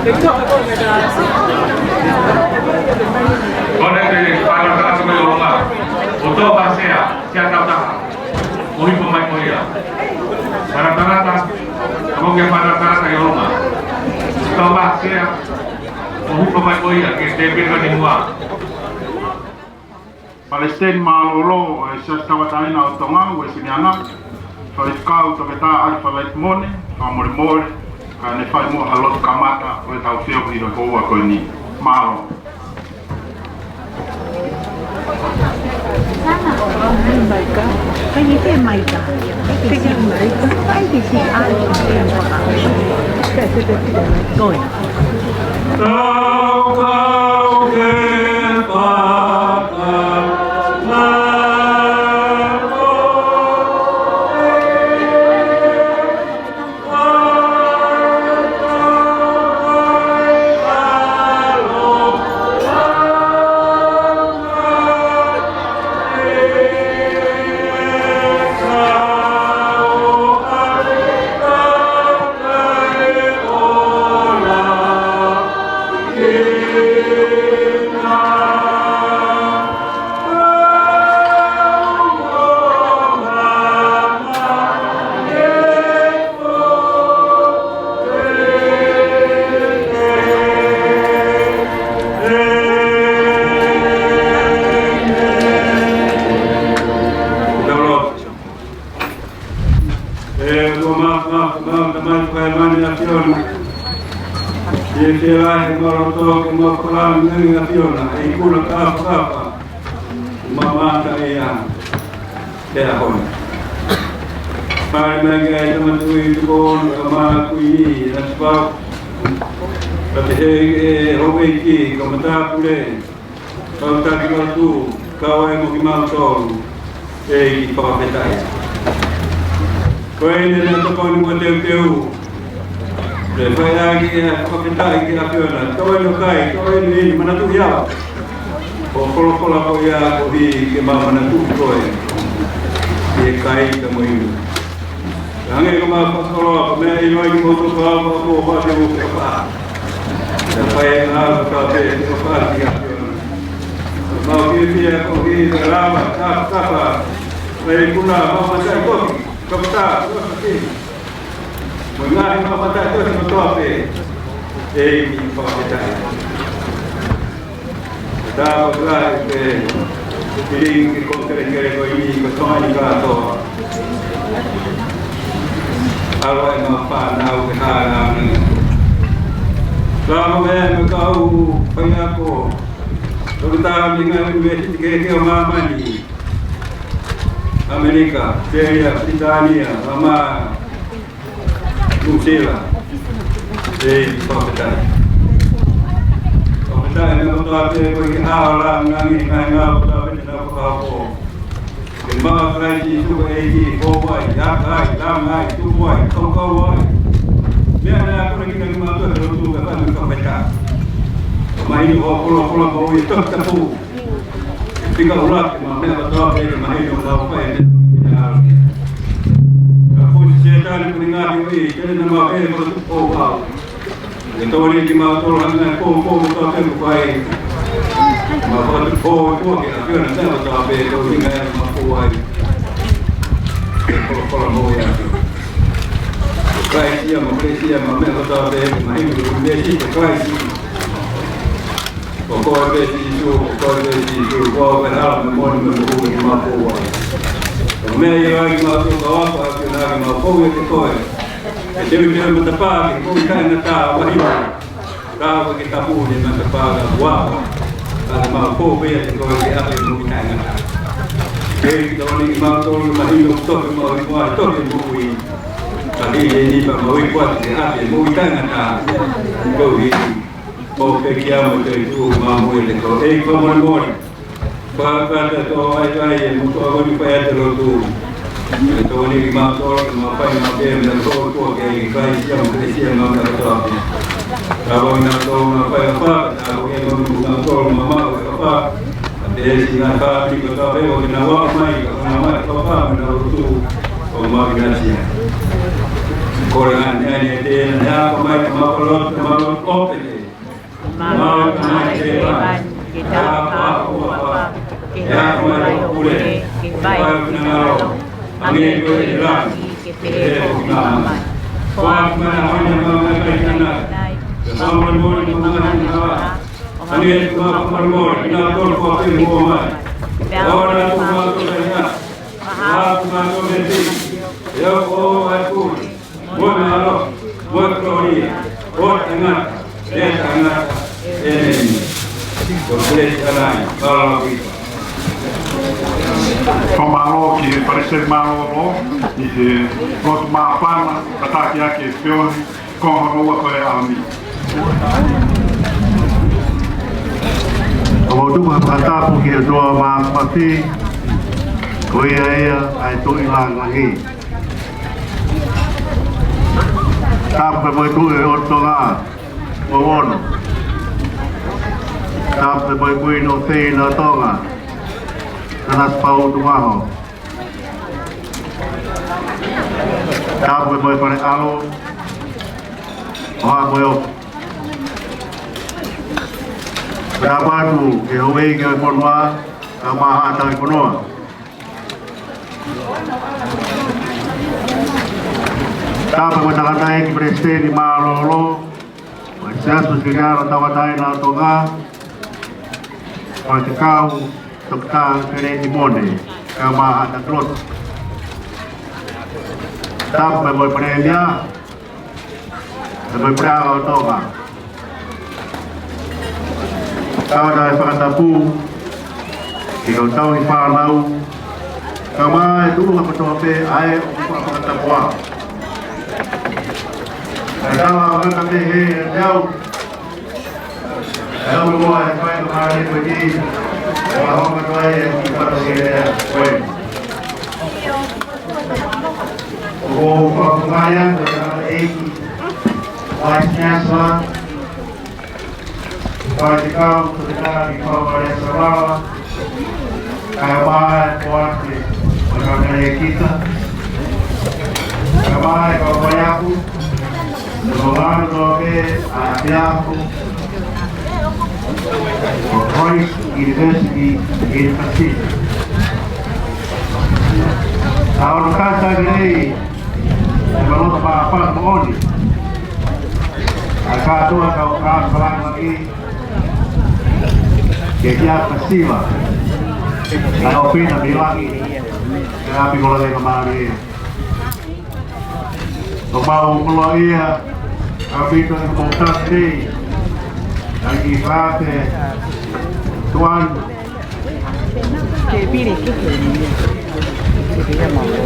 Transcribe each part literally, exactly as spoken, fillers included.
Ko ʻene fakamatala atu mei ʻolunga. ʻOtua Sea, Sea Tautaha. Mou hipo mai ko ia. Fakamatala, ka mou ke fakamatala ʻi ʻolunga. ʻOtua Sea, mou hipo mai ko ia, ki he tēpile ʻi muʻa. Palesiteni Mālōlō ʻo e Siasi Tauʻatāina ʻo Tonga, Uesiliana, Faifekau Toketā ʻAlifa Laitimone, fakamolemole, ka ne fai muʻa ha lotu kamata ʻo ʻetau feohi ʻi he houa ko eni. Mālō. Go ahead. ʻE ʻOtua Māfimafi, Tamai Fakaemāmani ʻa e ʻAfiona. ʻIo, ke lahi ʻemau loto, ke mau fakalāngilangi ʻa e ʻAfiona, ʻi he ikuna fakafetaʻi ʻoku mau mamata ai he ʻaho ni. Fai mai ki ai Tama Tuʻi Tupou, Tama Kuini Nanasipauʻu, pea pehē ki he houʻeiki, kau matāpule, kau taki lotu, kau ai mo kimautolu, ʻEiki fakafetaʻi. Ko eni ʻa e meʻatokoni kuo teuteu, ke fai ʻaki ʻa e fakafetaʻi ki he ʻAfiona, toe no kai, toe no ini, manatuʻi au. Ko e folofola ko ia koeʻuhi ke mau manatuʻi koe, ʻi he kai pea mo e inu. Hangē ko ʻemau fakakoloa, ko e meʻa ʻi loto ʻi motu kau ka ko vate u ke pa. Ka fai e ngāue ka pē ke pa ki a. Mau fiefia koeʻuhi ke lava, ka, ka pa. Pea ʻi he ikuna, mau mataʻitohi, ka pa ta, ka pa ki. Mo e ngaahi mau mataʻitohi kotoa pē, ʻEiki fakafetaʻi. Tāpuaki lahi pē, ʻi he kiʻi konifelenisi ko eni, ko Tonga ni kātoa. ʻAlu ai ʻemau fānau ke hāʻele ange. Ka mo e meʻa mo e kau faiako, toketā mei he ngaahi ʻunivēsiti kehekehe ʻo māmani. ʻAmelika, Australia, Pilitānia, Lama, Nuʻusila, ʻEiki fakafetaʻi. Fakafetaʻi meʻa kotoa pē koeʻuhi ke ʻalu ʻo lāngilangi ʻa e ngāue kotoa pē te nau fakahoko. Ke maʻu ʻa Kalaisi Sīsū ko e ʻEiki, fou ai, aka ai, langa ai, tupu ai, kaukau ai. Meʻa naʻe akona kiate kimautolu ʻe he lotu ka fai mo e fakafetaʻi. Mahino hoʻo folofola moʻui ʻe tohi tapu. Fika ʻuluaki mo e meʻa kotoa pē ke mahino ʻoku nau fai e meʻa ki he ʻAlo. Ka ko Sētane ko e ngaahi ʻohi, te ne mau ʻe fakatupu pau. Ke tokoni kiate kimautolu ʻa e ngaahi poupou kotoa pē ʻoku fai. Mau fakatupu pau ʻOtua ke ʻAfiona meʻa kotoa pē, tokoni kiate kimautolu ʻa e folofola moʻui ʻa e ʻAfiona. Kalaisi ia mo Kalaisi ia mo e meʻa kotoa pē, mahino ko e meʻa si ko Kalaisi. Ko koe pē Sīsū, ko koe pē Sīsū, ko koe pē ʻAlo mo e moʻui mo e moʻui ke mau poupou ai. Ko e meʻa ia ʻoku mau tuku ʻa e ʻAfiona ke mau poupou ʻiate koe. Ke teuteu e matapā ki he moʻui taʻengata ʻo mahino. Ka ʻoku ke tapu ni matapā ka ua. Ka ke mau poupou ʻiate koe ke ʻapi e moʻui taʻengata. Ke ke tokoni kimautolu mahino toki mau i mua toki moʻui. Ka ke ʻi heni pea mau i mua ke ʻapi e moʻui taʻengata. Koeʻuhi ʻo pekia mo e toetuʻu mo e moʻui ʻiate koe. ʻEiki fakamolemole. Fakakata tō ai ai e motuʻa ko eni fai atu e lotu. Ke tokoni kimautolu, ke mau fai maʻu pē meʻa kotoa ke ʻi ai Kalaisi ia mo Kalaisi ia mo e meʻa kotoa pē. Ka ʻoku ʻi ai kinautolu ʻoku nau fai ʻapaʻapa, ka ʻoku ʻi ai kinautolu ʻoku nau maʻu ʻapaʻapa. Ka pehē siʻi ngaahi fāmili kotoa pē ʻoku nau aʻu mai, ka ʻoku nau maʻu ʻapaʻapa, mo nau lotu, ʻoku mau ʻinasi ai. Ko e ngaahi meʻa ni ʻe tēnā, ne hoko mai ʻa e mālōlō, mālōlō ʻo pehē: Mālō Tamai Tēvani, ke tau fakaʻofoʻofa, ke hā mai ho pule, ke fai ho finangalo, hangē ko ia ʻi langi, ke pehē foki ʻi māmani. Foaki mai ʻa e ʻaho ni haʻamau meʻakai ʻanenai. Ke fakamolemole ʻemau ngaahi angahala, hangē ko ʻemau fakamolemole ʻa kinautolu ʻoku fai meʻa maʻa mautolu. Pea ʻoua naʻa tuku kimautolu ki he ʻahiʻahi, ka ke fakahaofi kimautolu mei he fili. He ʻoku ʻoʻou ʻa e pule, mo e mālohi, mo e kolōlia, ʻo taʻengata pea taʻengata. ʻĒmeni. Ko e pule ʻanenai, mālō ʻaupito. Fakamālō ki he Palesiteni Mālōlō ʻi he lotu māfana, kātaki ʻaki e feohi, ko hono ua ko e ʻaho ni. ʻOku mau tuku ha fakatapu ki he ʻOtua Māfimafi, ko ia ia ʻa e Tuʻi Langilangi. Tapu pē mo e Tuʻi ʻo Tonga, ua ono. Tapu pē mo e Kuini ʻo Tonga, Nanasipauʻu Tukuʻaho. Tapu pē mo e Fale ʻAlo, ʻo Haʻa Moheofo. Tapu atu ki he houʻeiki ʻo e fonua, kae ʻumaʻā Haʻa Talifua. Tapu mo e Tangataʻeiki Palesiteni Mālōlō ʻo e Siasi Uēsiliana Tauʻatāina ʻo Tonga, Faifekau Toketā Peleti Mone, kae ʻumaʻā Haʻa Taki Lotu. Tapu mo e Palēmia, mo e Puleʻanga ʻo Tonga. Tau ʻoatu e fakatapu ki hotau tauhi fānau, kae ʻumaʻā e tuʻunga kotoa pē ʻa ē ʻoku fakatapu ai. Kae tau ʻoatu e fakatapu ki he ʻEiki, ʻa ia ʻoku ʻi ai e faingamālie ko eni, ʻo aʻu mai ai e kiʻi fatongia ko eni. ʻOku ou fakafofongaʻi atu e tangataʻeiki Vice Chancellor, Faifekau Toketā Nifaʻu Valeasavala, kae ʻumaʻā e poate ʻo e kau talēkita, kae ʻumaʻā e kau faiako, mo e kau ʻapiako ʻo Christ University in Pacific. ʻOku ou kata lelei mo loto māfana moʻoni ʻa e kātoa kau kātoa langa ki he kiʻi ʻapi siva, ʻa e ʻofeina mei langi, ʻa e ʻapi ko Langilangi. ʻOku mau koloaʻia ʻaupito ʻi hoʻomou tali nei ʻa e kiʻi faʻahi tuʻa ni.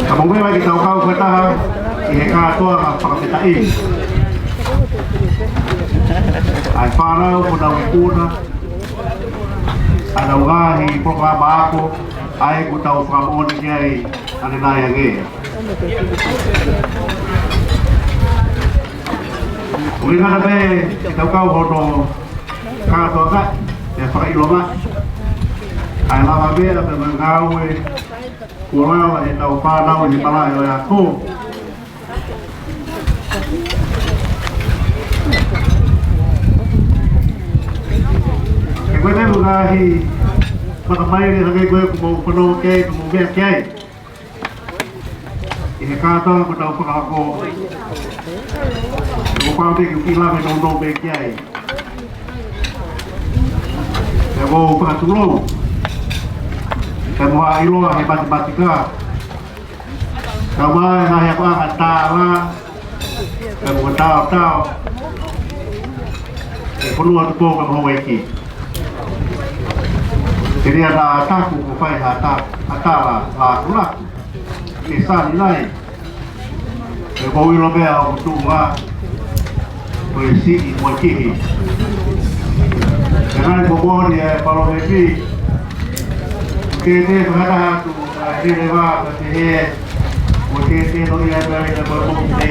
Ka mou meʻa mai ke tau kau fakataha ʻi he kātoanga fakafetaʻi. ʻA e fānau ʻoku nau ikuna ʻa ʻenau ngaahi polokalama ako, ʻa ia ʻoku tau fakamoʻoni ki ai ʻanenai ange. ʻOku ʻikai ngata pē ke tau kau hono kātoangaʻi, pea fakaʻilongaʻi ʻa e lavameʻa pea mo e ngāue kuo lava ʻetau fānau ʻi he malaʻe ʻo e ako. He ko e meʻa mo e ngaahi matamaile hangē ko ē ʻoku mou fanongo ki ai, ʻoku mou meʻa ki ai ʻi he kātoanga ʻoku tau fakahoko. ʻOku ou pehē ke u kiʻi lave nounou pē ki ai. Pea ʻoku ou fakatulou, pea mo ha ʻiloa he matematika, kae ʻumaʻā e ngaahi akoʻanga tālā, pea mo e taotao ʻi he fonua Tupou pea mo Hauaiki. Telia naʻa taku ʻoku fai ha ta-, ha tala lākulaku ʻi Sānilai. Pea ʻoku ou ʻilo pē ʻa hoku tuʻunga ko e siʻi mo e kiʻi. Pea naʻe ko moʻoni e palōmesi, ke te fakataha atu ʻa e lele vā ka te he, ʻo te te no ia ka ina mo mo te.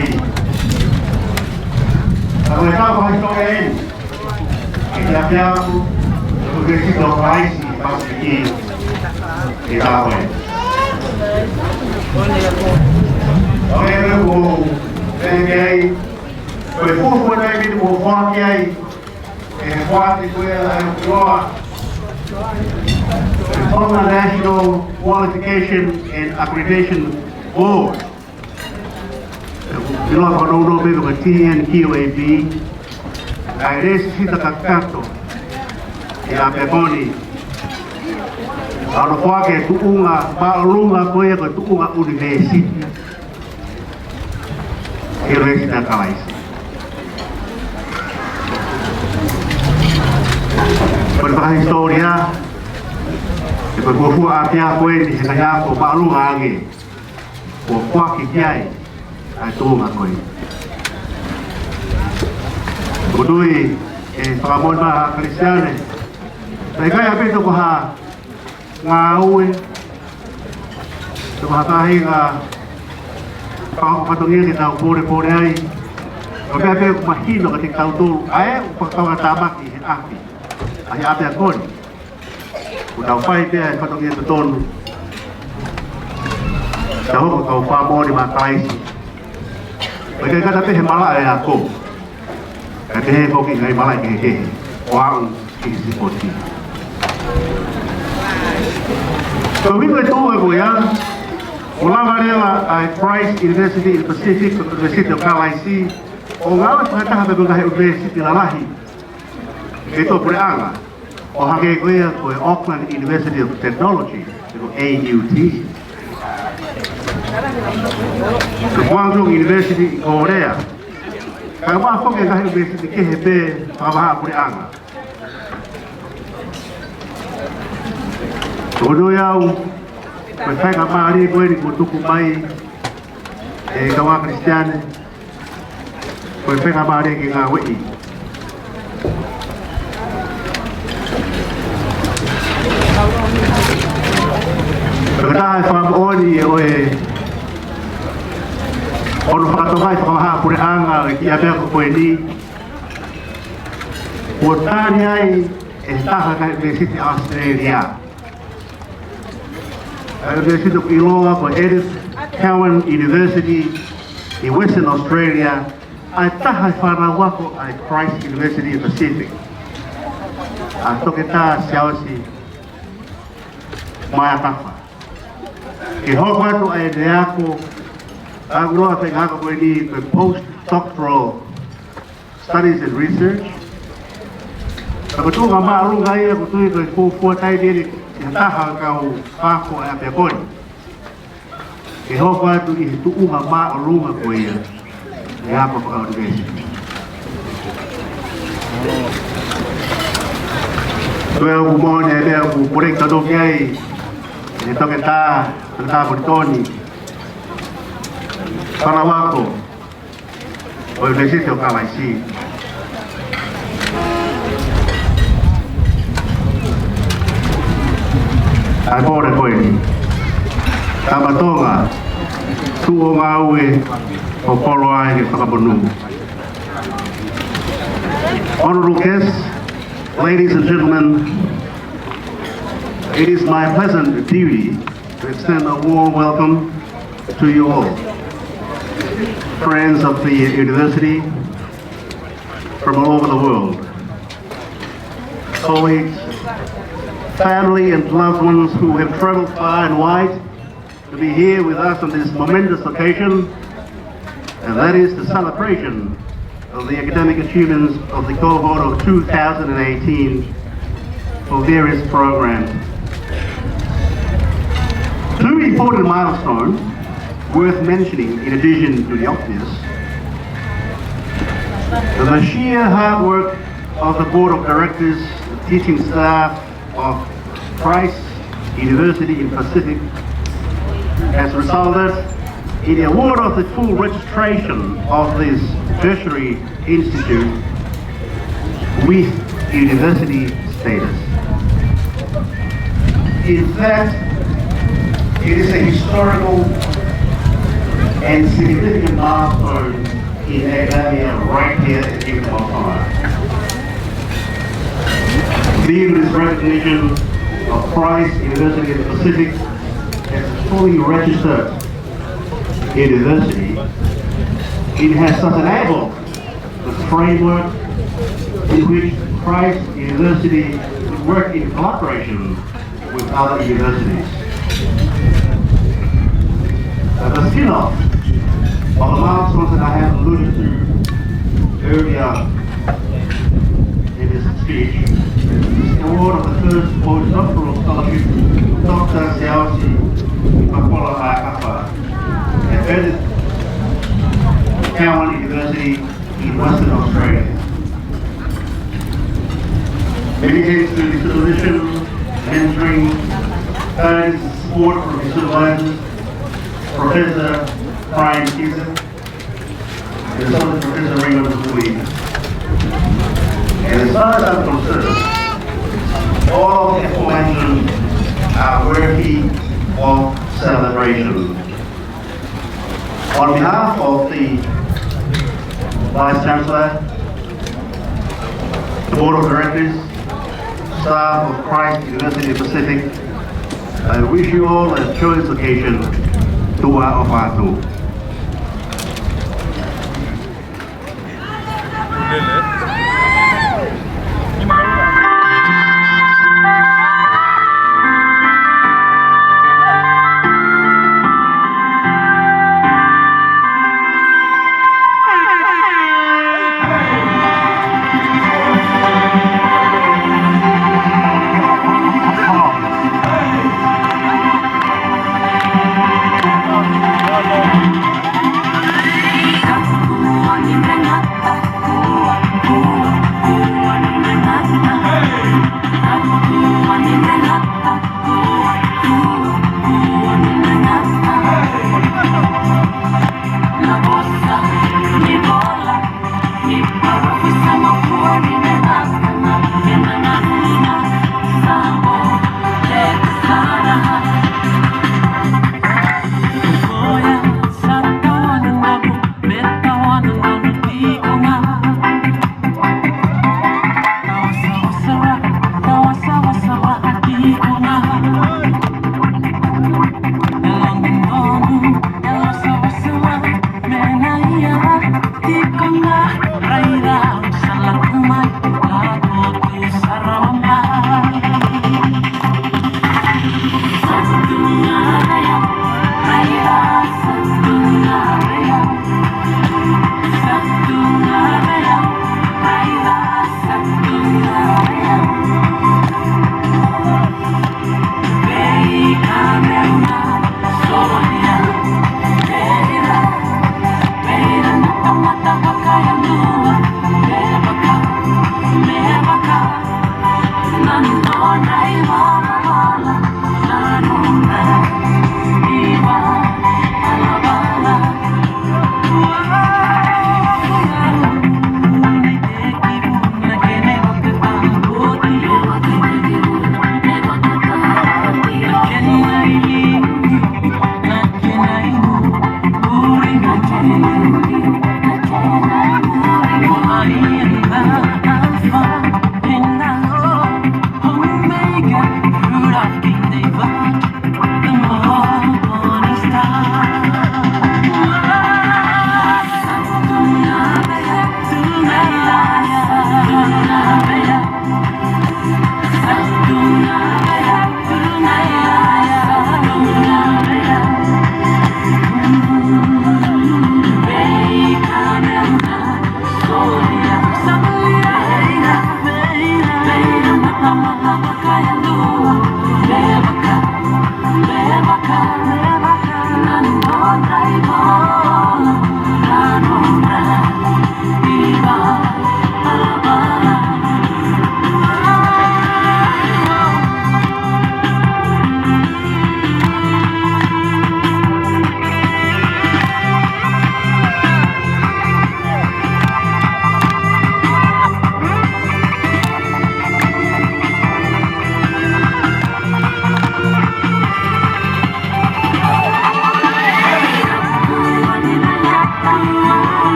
Ka ko e tau hai toke eni. Ke te ape aku, ko te si to paisi, pasi ki. Ke tau e. ʻOku ou, ʻoku ou, Tonga National Qualification and Accreditation Board. ʻIloa ko hono ʻuhinga pē ko e T N Q A B, ʻa e lēsisita kakato ʻi ʻapiako ni. ʻA hono foaki e tuʻunga māʻolunga ko ia ko e tuʻunga ʻunivēsiti. ʻUnivēsiti ʻa Kalaisi. Ko e fakahisitōlia, ʻe ko e fuofua ʻapiako eni he ngaahi ako māʻolunga ange kuo foaki ki ai ʻa e tuʻunga ko ē. ʻOku ou tui ʻe fakamoʻoni mai ha Kalisitiane, ʻe ʻikai ʻaupito ko ha ngāue, ko ha taha ʻi he ngaahi fatongia ke tau pōlepole ai. Ko e meʻa pē ʻoku mahino kiate kitautolu, ʻa e ʻoku fakatauange tāmaki he ʻapi, ʻa e ʻapiako ni. ʻOku tau fai pē ʻa e fatongia totonu. Tau hoko ko e kau fakamoʻoni maʻa Kalaisi. ʻOku ʻikai ngata pē he malaʻe ako, ka pehē foki ki he ngaahi malaʻe kehekehe ʻo aʻu ki he sipoti. Ko e ʻuhinga ʻo e tuʻunga ko ia, ʻoku lava leva ʻa e Christ University in the Pacific, ko e ʻUnivēsiti ʻo Kalaisi, ʻo ngāue fakataha pē mo e ngaahi ʻunivēsiti lalahi ʻi he tuʻapuleʻanga, ʻo hangē ko ia ko e Auckland University of Technology, ko e A U T, ko e Guangzhou University ʻi Kōlea, kae ʻumaʻā foki e ngaahi ʻunivēsiti kehe pē fakavahaʻapuleʻanga. ʻOku ou tui au, ko e faingamālie ko eni kuo tuku mai ʻe he kau Kalisitiane, ko e faingamālie ke ngāueʻi. Ko e taha e fakamoʻoni ʻo e ono fakatokangaʻi fakavahaʻapuleʻanga ʻo e kiʻi ʻapiako ko eni, kuo tali ai ʻe he taha e ngaahi ʻunivēsiti ʻAositelēlia. ʻA e ʻunivēsiti ʻoku ʻiloa ko e Edith Cowan University ʻi Western Australia, ʻa e taha e fānau ako ʻa e Christ University Pacific, ʻa Toketā Siaosi Maeatafa. Ke hoko atu ʻa ʻene ako, ʻa ʻene ako ko eni ko e postdoctoral studies and research. Ka ko e tuʻunga māʻolunga ia, ʻoku ou tui ko e fuofua taimi eni ki ha taha e kau ako ʻa e ʻapiako ni ke hoko atu ʻi he tuʻunga māʻolunga ko ia ʻi he ako fakaʻunivēsiti. Ko e ʻuhinga moʻoni e meʻa ʻoku ou kolekita noa ki ai ʻe he toketā, toketā Politoni, fānau ako ʻo e ʻUnivēsiti ʻo Kalaisi. ʻA e pole ko eni, Tama Tonga, tuʻu ʻo ngāue ʻo koloa ai ke fakamonū. Honorable guests, ladies and gentlemen, it is my pleasant duty to extend a warm welcome to you all, friends of the university from all over the world, colleagues, family and loved ones who have traveled far and wide to be here with us on this momentous occasion, and that is the celebration of the academic achievements of the cohort of two thousand eighteen for various programs. Two important milestones worth mentioning in addition to the obvious: the sheer hard work of the board of directors, the teaching staff of Christ University in Pacific has resulted in the award of the full registration of this tertiary institute with university status. In fact, it is a historical and significant milestone in academia right here in Newcastle. Viewed as recognition of Christ University of the Pacific as a fully registered university, it has thus enabled the framework in which Christ University to work in collaboration with other universities. Uh, the spin-off of the milestones that I have alluded to earlier in this speech is the award of the first postdoctoral scholarship to Doctor Siaosi Ipapola Vaekafa at Ernest Cowan University in Western Australia. Many thanks to his supervision, mentoring, guidance, and support from his supervisors, Professor Brian Gibson, and Associate Professor Raymond Kui. And as far as I'm concerned, all of the aforementioned are worthy of celebration. On behalf of the Vice Chancellor, the Board of Directors, staff of Christ University Pacific, I wish you all a joyous occasion. Tuʻa ʻofa atu.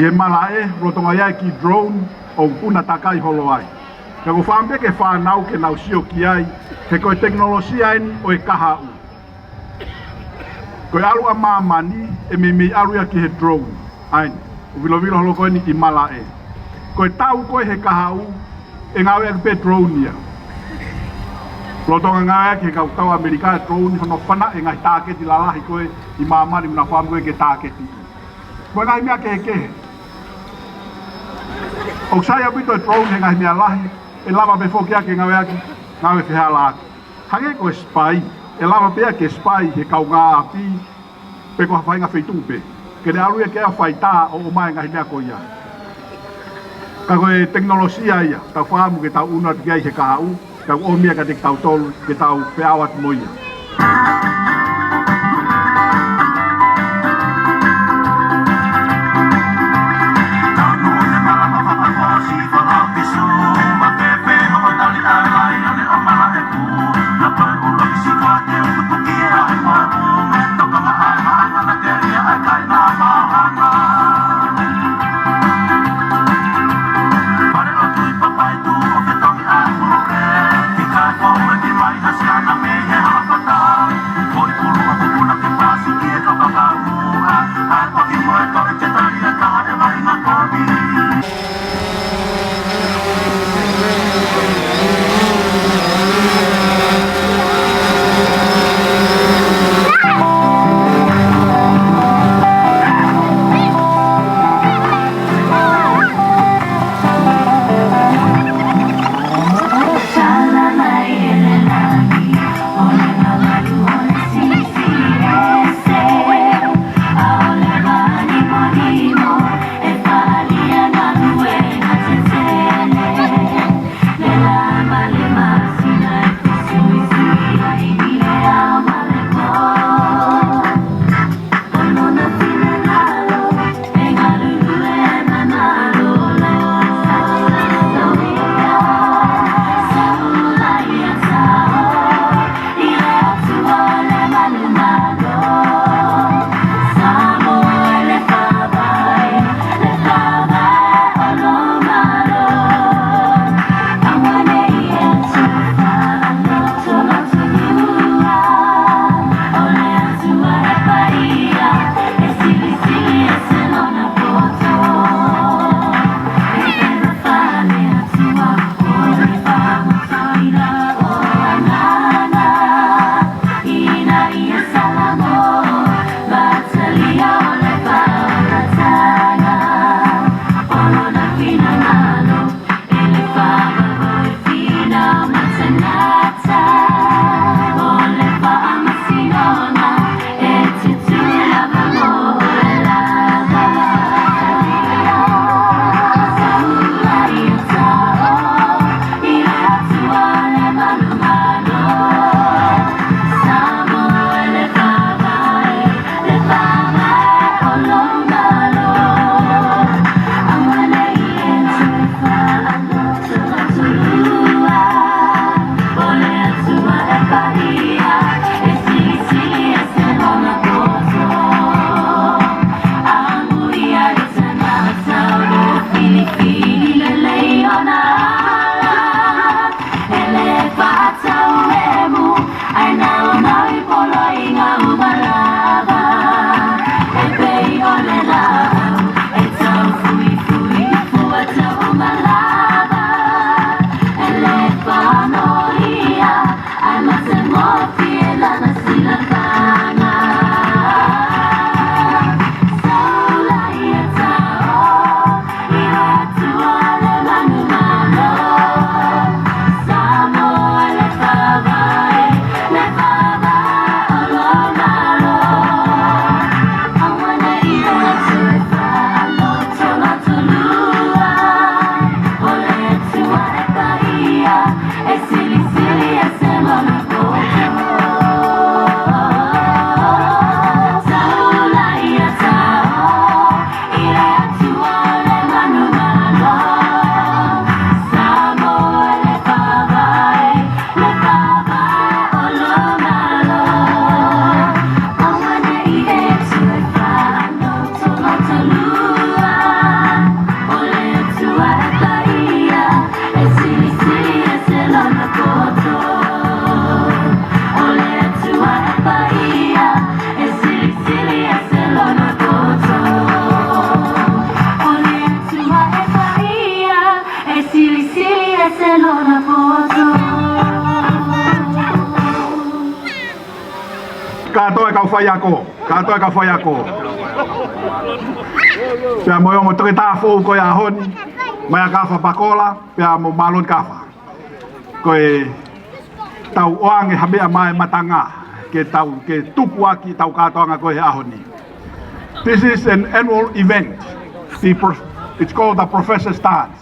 ʻI he malaʻe, lolotonga ʻi ai e kiʻi drone ʻoku puna takai holo ai. Ka ʻoku ou fakaʻamu pē ki he fānau ke nau sio ki ai, he ko e tekinolosia eni ʻo e kahaʻu. Ko e ʻalu ʻa māmani, ʻe meimei ʻalu ia ki he drone. ʻA eni, ʻoku vilovilo holo ko eni ʻi malaʻe. Ko e tau ko ē he kahaʻu, ʻe ngāueʻaki pē drone ia. Lolotonga ngāueʻaki he kau tau ʻAmelika e drone hono fanaʻi e ngaahi tāketi lalahi ko ē ʻi māmani, mo nau fakaʻamu ko ē ke tāketi. Mo e ngaahi meʻa kehekehe. ʻOku sai ʻaupito e drone he ngaahi meʻa lahi, ʻe lava pē foki ia ke ngāueʻaki, ngāue fehālaaki. Hangē ko e spy, ʻe lava pē ia ke spy he kaungāʻapi, pe ko ha faʻahinga feituʻu pē. Ke ne ʻalu ia ke ʻai ʻo faitā ʻo ʻomai e ngaahi meʻa ko ia. Ka ko e tekinolosia ia, tau fakaʻamu ke tau ʻunu atu ki ai he kahaʻu, tau ʻomi ia kiate kitautolu, ke tau feʻao atu mo ia. Kau faiako, kātoa e kau faiako. Pea mo e ongo toketā foʻou ko ia he ʻaho ni, Maia Kafa Pakola, pea mo Malon Kafa. Ko e tau ʻoange ha meʻa maʻa e matanga, ke tau, ke tukuaki ʻetau kātoanga ko ē he ʻaho ni. This is an annual event. The prof-, it's called the Professor's Dance.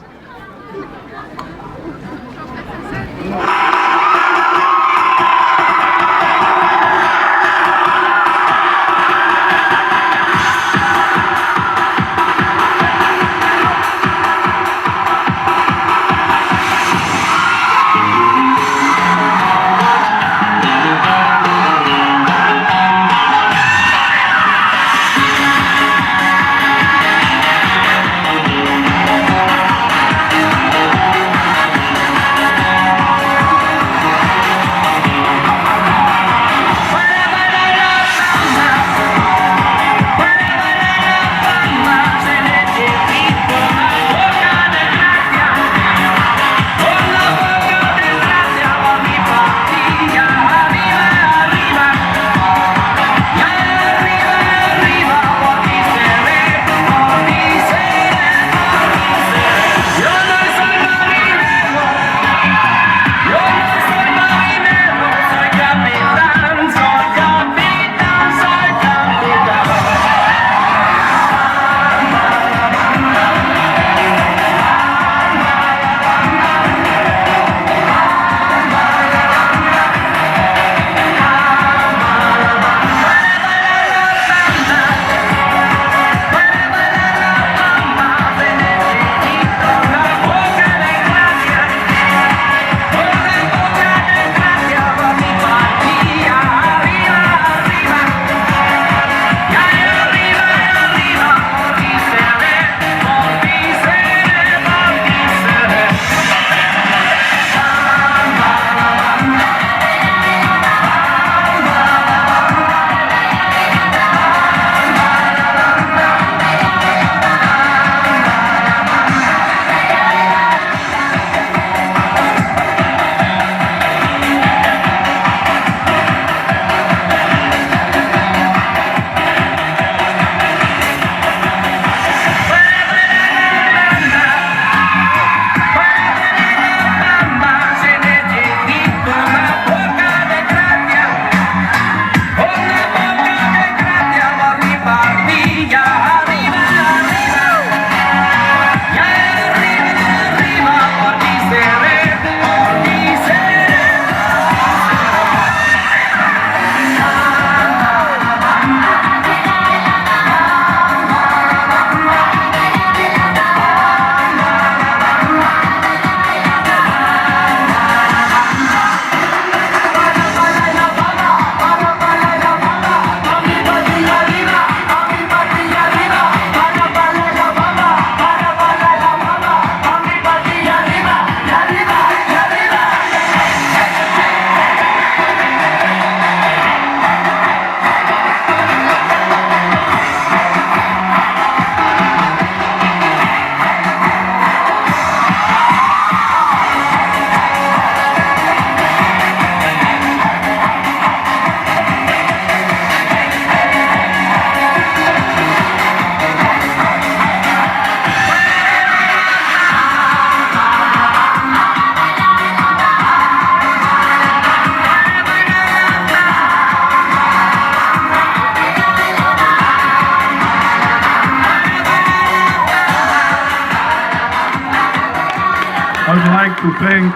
I would like to thank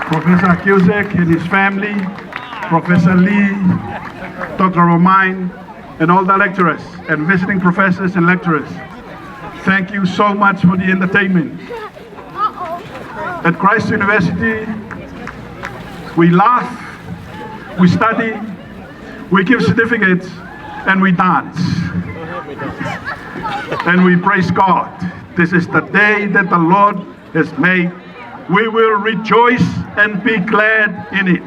Professor Cusack and his family, Professor Lee, Doctor Romain, and all the lecturers and visiting professors and lecturers. Thank you so much for the entertainment. At Christ University, we laugh, we study, we give certificates, and we dance. And we praise God. This is the day that the Lord has made. We will rejoice and be glad in it.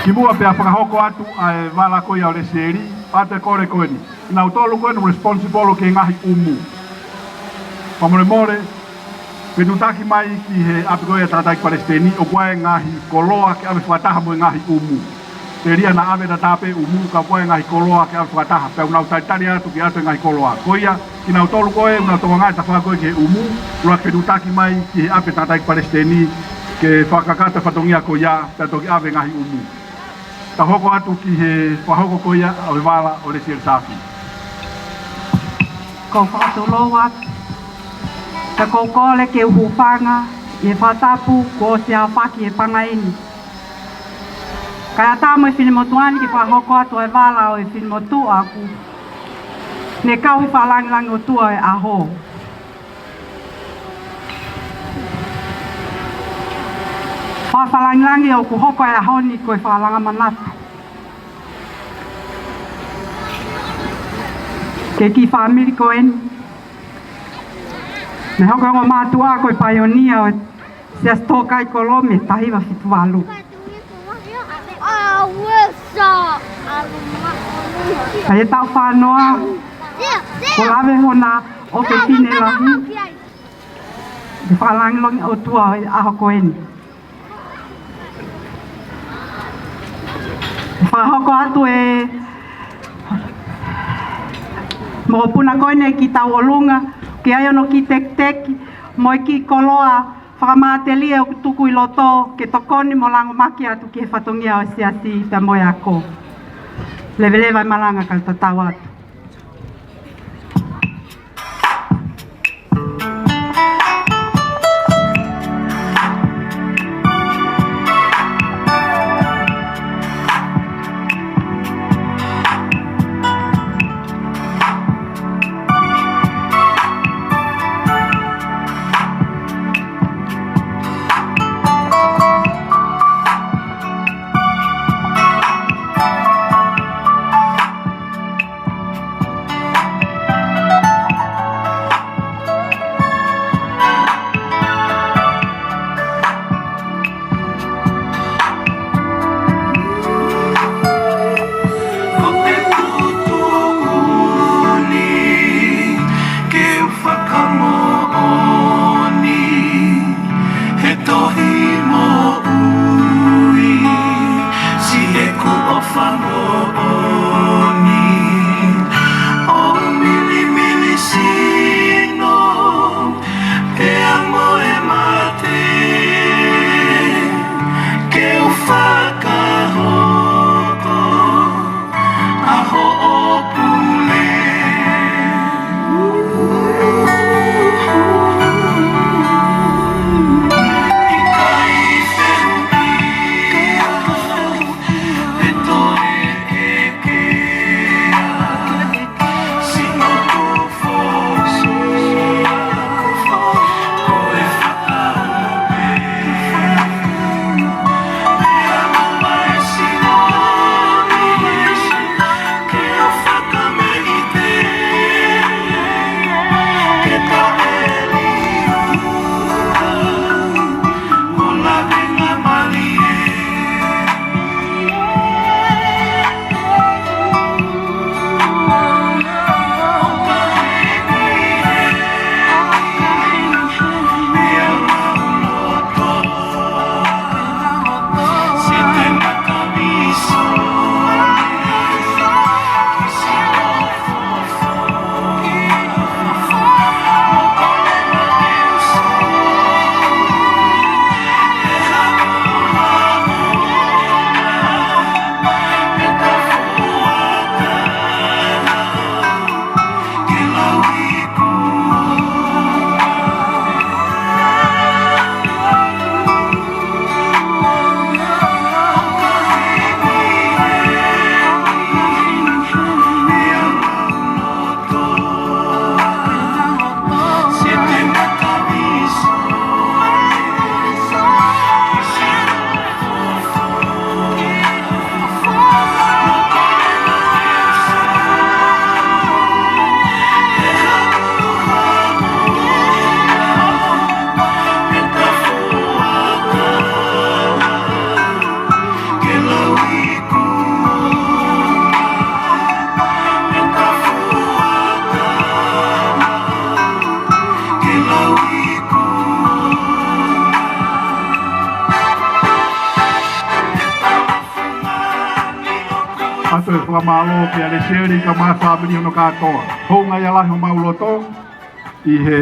Kimuʻa pea fakahoko atu ʻa e vala ko ia ʻo Lesieli, ʻoatu e kole ko eni. Kinautolu ko eni responsible ki he ngaahi ʻumu. Fakamolemole, fetuʻutaki mai ki he ʻapi ko ia ʻa e tangataʻeiki palesiteni, ʻoku ʻi ai e ngaahi koloa ke ʻave fakataha mo e ngaahi ʻumu. Telia naʻa ʻave tatau pē ʻumu, ka ʻoku ʻi ai e ngaahi koloa ke ʻave fakataha, pea ʻoku nau talitali atu ke ʻoatu e ngaahi koloa. Ko ia, kinautolu ko ē ʻoku nau tokangaʻi e tafaʻaki ko ē ki he ʻumu, ʻuluaki fetuʻutaki mai ki he ʻapi ʻo e tangataʻeiki palesiteni, ke fakakakato e fatongia ko ia, pea toki ʻave e ngaahi ʻumu. Tau hoko atu ki he fakahoko ko ia ʻo e vala ʻo Lesieli Saafi. Ko e fakatulou atu. Ka ʻoku ou kole ke u hūfanga ʻi he fakatapu kuo ʻosi aofaki ʻe he pangai ni. Kae ʻatā mo e finemotuʻa ni ke fakahoko atu e vala ʻo e finemotuʻa ʻoku ne kau he fakalāngilangi ʻOtua ʻo e ʻaho. Fakalāngilangi ʻoku hoko e ʻaho ni ko e fakalanga manatu ki he kiʻi fāmili ko eni. Ne hoko e ongo mātuʻa ko e paionia ʻo e Siasi Tō Kai Kolo mei he taha hiva fitu valu. Ka ʻi he taʻu fā noa, kuo lave hona ʻofefine lahi ʻi he fakalāngilangi ʻOtua ʻo e ʻaho ko eni. Fakahoko atu e mokopuna ko eni ki tauʻolunga, ke ʻai hono kiʻi tekiteki mo e kiʻi koloa fakamatelie ʻoku tuku ʻi loto ke tokoni mo langomaki atu ki he fatongia ʻo e siasi pea mo e ako. Leveleva e malanga kae tatau atu. Ko e tuʻutuʻuni ke u fakamoʻoni he tohi moʻui, siʻeku ʻofa moʻoni, ʻo milimili sino, pea mo e mate, ke u fakahoko ʻa hoʻo pule. ʻIkai fehuʻi, ʻe toe ʻe Fakamālō kia Lesieli kae ʻumaʻā e fāmili hono kātoa. Hounga ia lahi homau loto ʻi he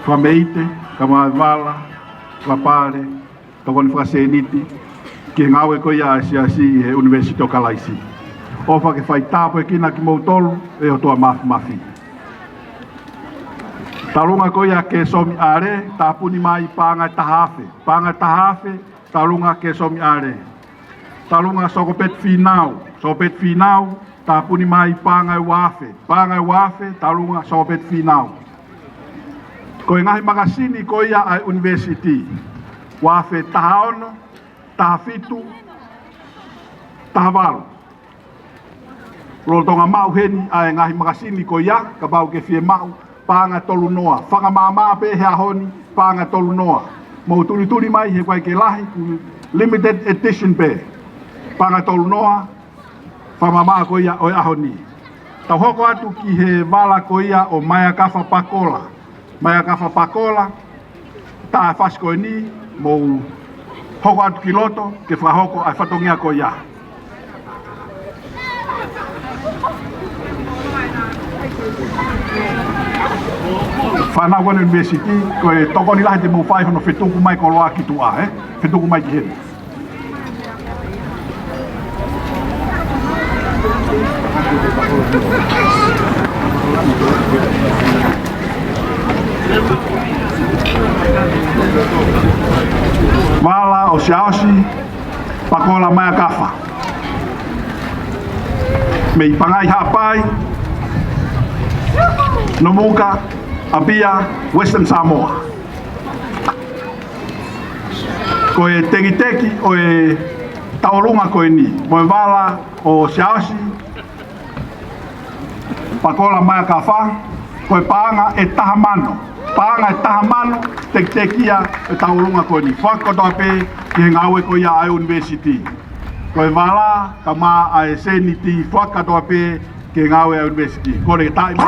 fakameʻite kae ʻumaʻā e vala, fakapale, tokoni fakasēniti ki he ngāue ko ia ʻa e Siasi ʻi he ʻUnivēsiti ʻo Kalaisi. ʻOfa ke fai tāpuekina kimoutolu ʻe he ʻOtua Māfimafi. Talunga ko ia kia Somi ʻAle, tāpuni mai paʻanga ʻe taha afe. Paʻanga ʻe taha afe, talunga kia Somi ʻAle. Talunga Sokopeti Fīnau, Sokopeti Fīnau, tāpuni mai paʻanga ʻe ua afe. Paʻanga ʻe ua afe, talunga Sokopeti Fīnau. Ko e ngaahi makasini ko ia ʻa e ʻUnivēsiti. Ua afe taha ono, taha fitu, taha valu. Lolotonga maʻu heni ʻa e ngaahi makasini ko ia, kapau ʻoku ke fie maʻu, paʻanga ʻe tolu noa. Fakamaʻamaʻa pē he ʻaho ni, paʻanga ʻe tolu noa. Mou tulituli mai he ʻoku ʻikai ke lahi, limited edition pē. Paʻanga ʻe tolu noa, fakamaʻamaʻa ko ia ʻo e ʻaho ni. Tau hoko atu ki he vala ko ia ʻo Maea Kafa Pakola. Maea Kafa Pakola, tā e fasi ko eni, mou hoko atu ki loto ke fakahoko ʻa e fatongia ko ia. Fānau ko eni ʻUnivēsiti, ko e tokoni lahi te mou fai hono fetuku mai koloa ki tuʻa, ē? Fetuku mai ki heni. Vala ʻo Siaosi Pakola Maea Kafa. Mei Pangai Haʻapai, Nomuka, ʻApia, Western Samoa. Ko e tekiteki ʻo e tauʻolunga ko eni, mo e vala ʻo Siaosi Pakola Maea Kafa, ko e paʻanga ʻe taha mano. Paʻanga ʻe taha mano, tekiteki ia e tauʻolunga ko eni. Foaki kotoa pē ki he ngāue ko ia ʻa e ʻUnivēsiti. Ko e vala, kae ʻumaʻā e sēniti, foaki kotoa pē ki he ngāue ʻa e ʻUnivēsiti. Kole ke taaʻi mai.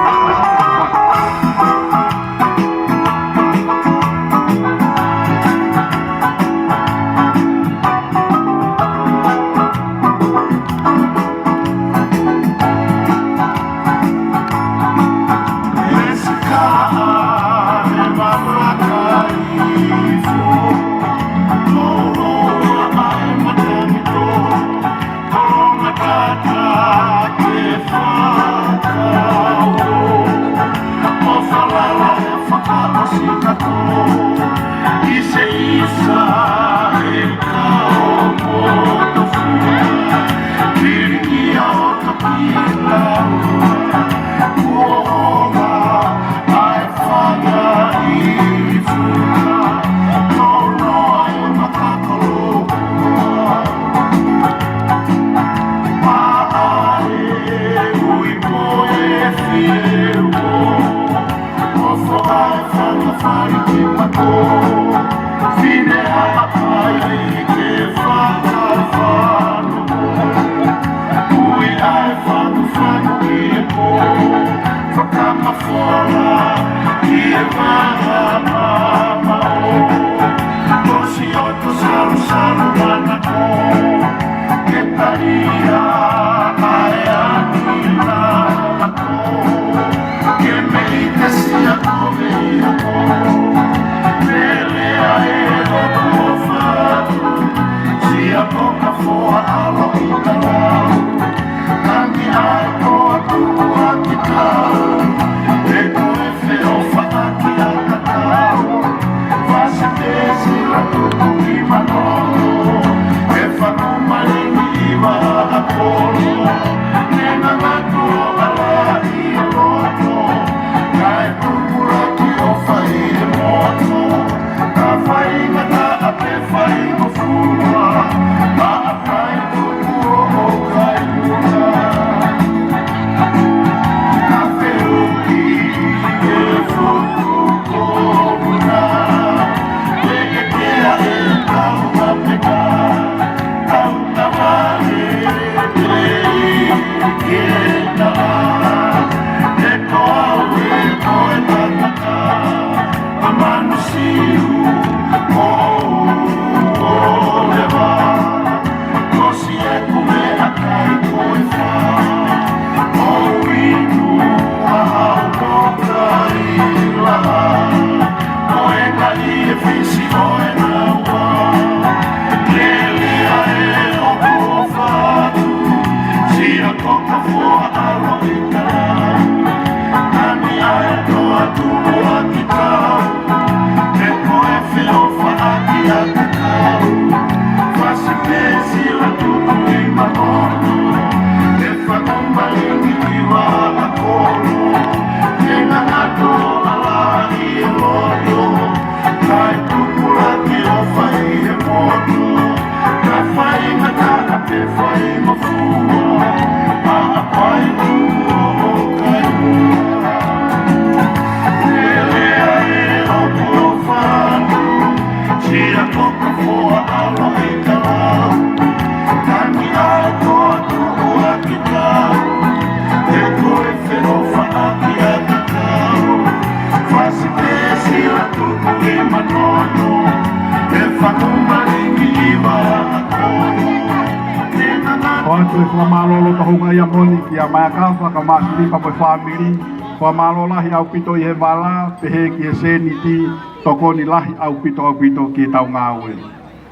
ʻOatu e fakamālō loto houngaʻia moʻoni kia Maea Kafa, ka Masilipa mo e fāmili. Fakamālō lahi ʻaupito ʻi he vala, pehē ki he sēniti, tokoni lahi ʻaupito, ʻaupito ki heʻetau ngāue.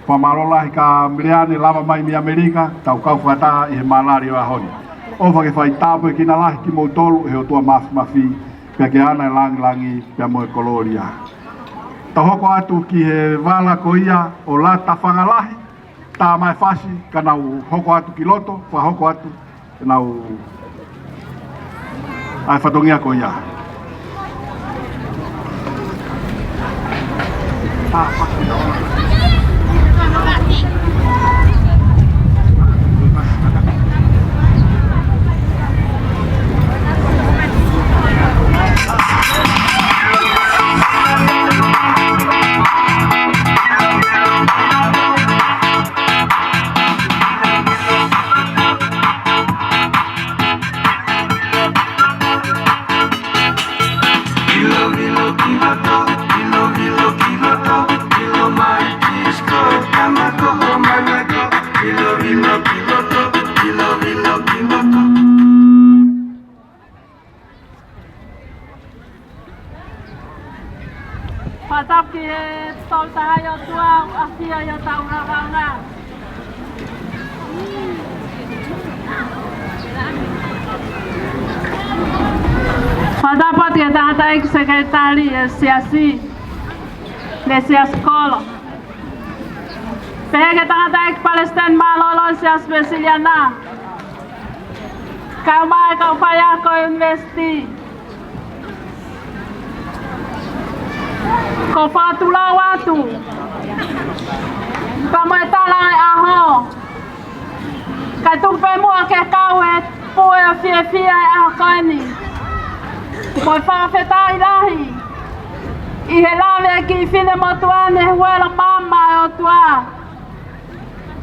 Fakamālō lahi kia Meleane lava mai mei ʻAmelika, tau kau fakataha ʻi he malali ʻo e ʻaho ni. ʻOfa ke fai tāpuekina lahi kimoutolu ʻe he ʻOtua Māfimafi, pea ke ʻaʻana e lāngilangi pea mo e kolōlia. Tau hoko atu ki he vala ko ia ʻo Lata Fangalahi, tā mai e fasi, ka nau hoko atu ki loto, fakahoko atu, nau ʻai e fatongia ko ia. Fakatapu ki he Tolu Tahaʻi ʻOtua, ʻafio ʻi hotau hanga. Fakatapu atu ki he tangataʻeiki sekelitali ʻo e siasi, ʻi he siasi kolo. Pehē ki he tangataʻeiki palesiteni mālōlō ʻo e Siasi Uēsiliana, kae ʻumaʻā e kau faiako ʻo e ʻunivēsiti. ʻOku ou fakatulou atu pea mo e tala ʻo e ʻaho, kae tuku pē muʻa ke kau he pue ʻo e fiefia he ʻaho ko eni. Mo e fakafetaʻi lahi ʻi he lave ʻa e kiʻi finemotuʻa ni he huelo maama ʻo e ʻOtua,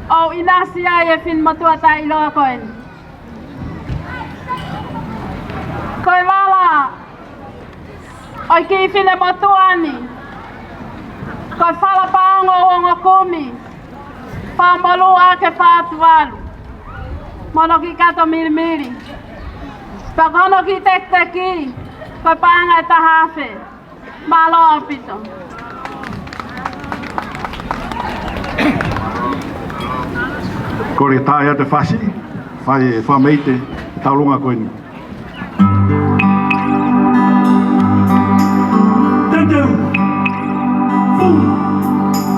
ʻo ʻinasi ai e finemotuʻa taʻeʻiloa ko eni. Ko e vala ʻo e kiʻi finemotuʻa ni, ko e fala paongo ʻo e ongo kumi, Faʻamolū ʻAke Fā Tuvalu, mo hono kiʻi kato milimili. Pea ko hono kiʻi tekiteki, ko e paʻanga ʻe taha afe. Mālō ʻaupito. Kole ke tā atu e fasi, fai e fakameʻite ʻi he taulunga ko eni. Teuteu. Fū.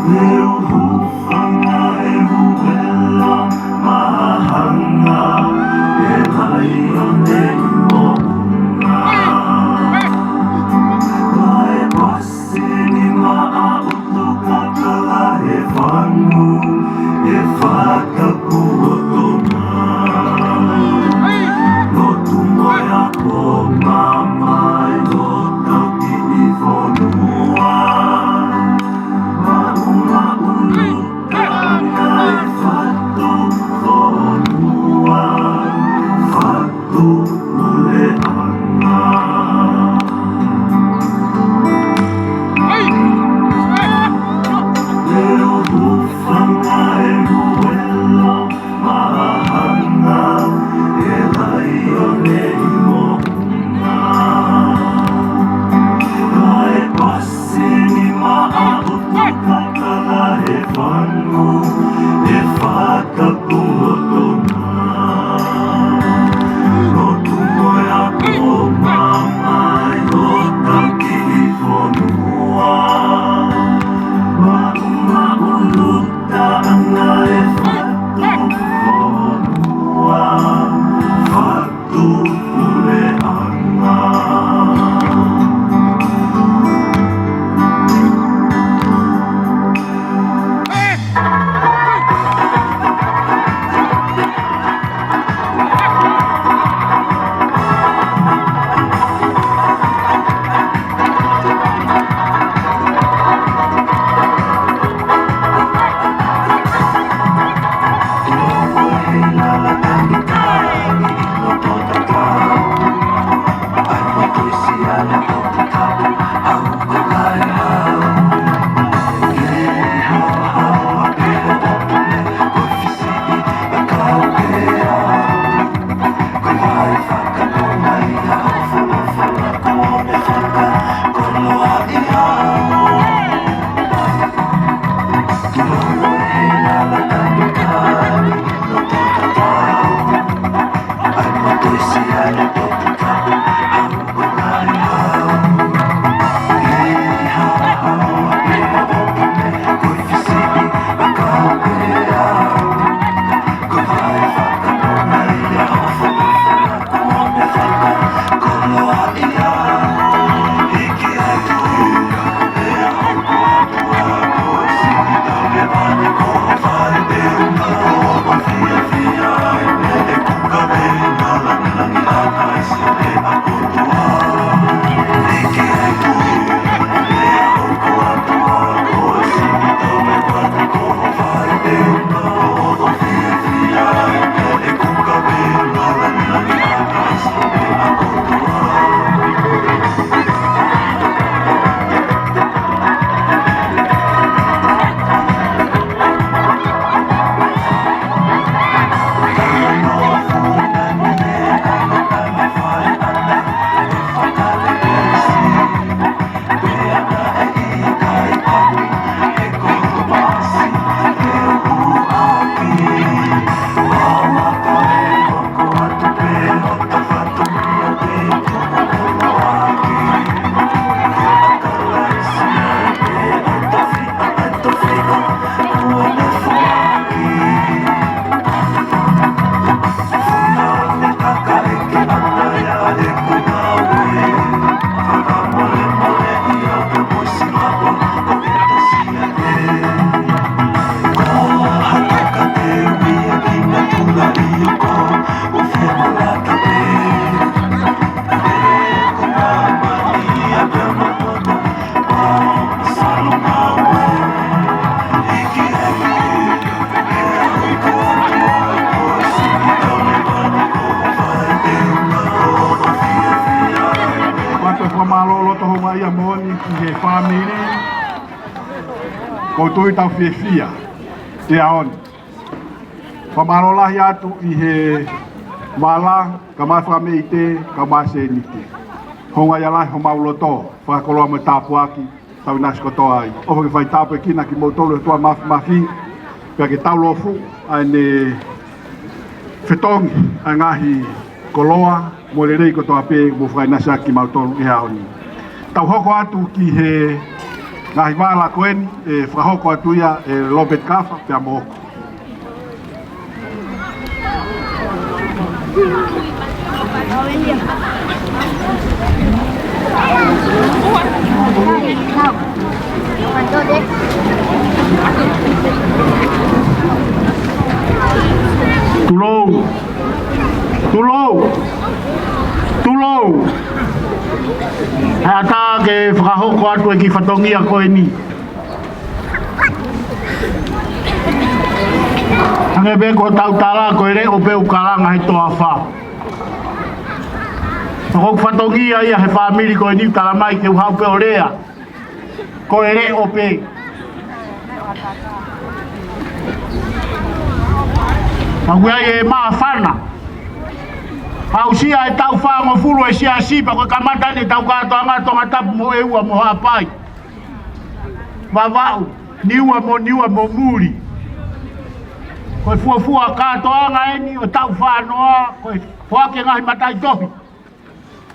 Leo hūfanga e huela mahanga e laione ʻi moʻunga. Mai pasi ni maʻa utu kakala he fanu e fakapuoto. Lotu mo e ako mamae ʻo tau kiʻi fonua. Maʻunga Ko e tui tau fiefia he ʻaho ni. Fakamālō lahi atu ʻi he vala, kae ʻumaʻā e fakameʻite, kae ʻumaʻā e sēniti. Houngaʻia lahi homau loto, fakakoloa mo e tāpuaki, tau ʻinasi kotoa ai. ʻOfa ke fai tāpuekina kimoutolu ʻe he ʻOtua Mafimafi, pea ke tau lofu, ʻa ʻene fetongi, ʻa e ngaahi koloa, mo e lelei kotoa pē, mo fakaʻinasi ʻaki kimautolu he ʻaho ni. Tau hoko atu ki he ngaahi vala ko eni, ʻe fakahoko atu ia ʻe Robert Kafa, pea mo ʻoku. Tulou. Tulou. Tulou. He ʻatā ke fakahoko atu e kiʻi fatongia ko eni. Hangē pē ko ʻetau tala, ko e leʻo pē ʻoku kalanga he toafa. Ko e fatongia ia he fāmili ko eni, tala mai ke u haʻu pē ʻo lea. Ko e leʻo pē. Pea ʻoku ʻi ai e māfana. Aʻusia e taʻu fāngofulu e siasi, pea ko e kamata eni ʻetau kātoanga Tongatapu mo ʻEua mo Haʻapai. Vavaʻu, Niua mo Niua mo muli. Ko e fuofua kātoanga eni ʻo e taʻu fānoa, ko e foaki e ngaahi mataʻitohi.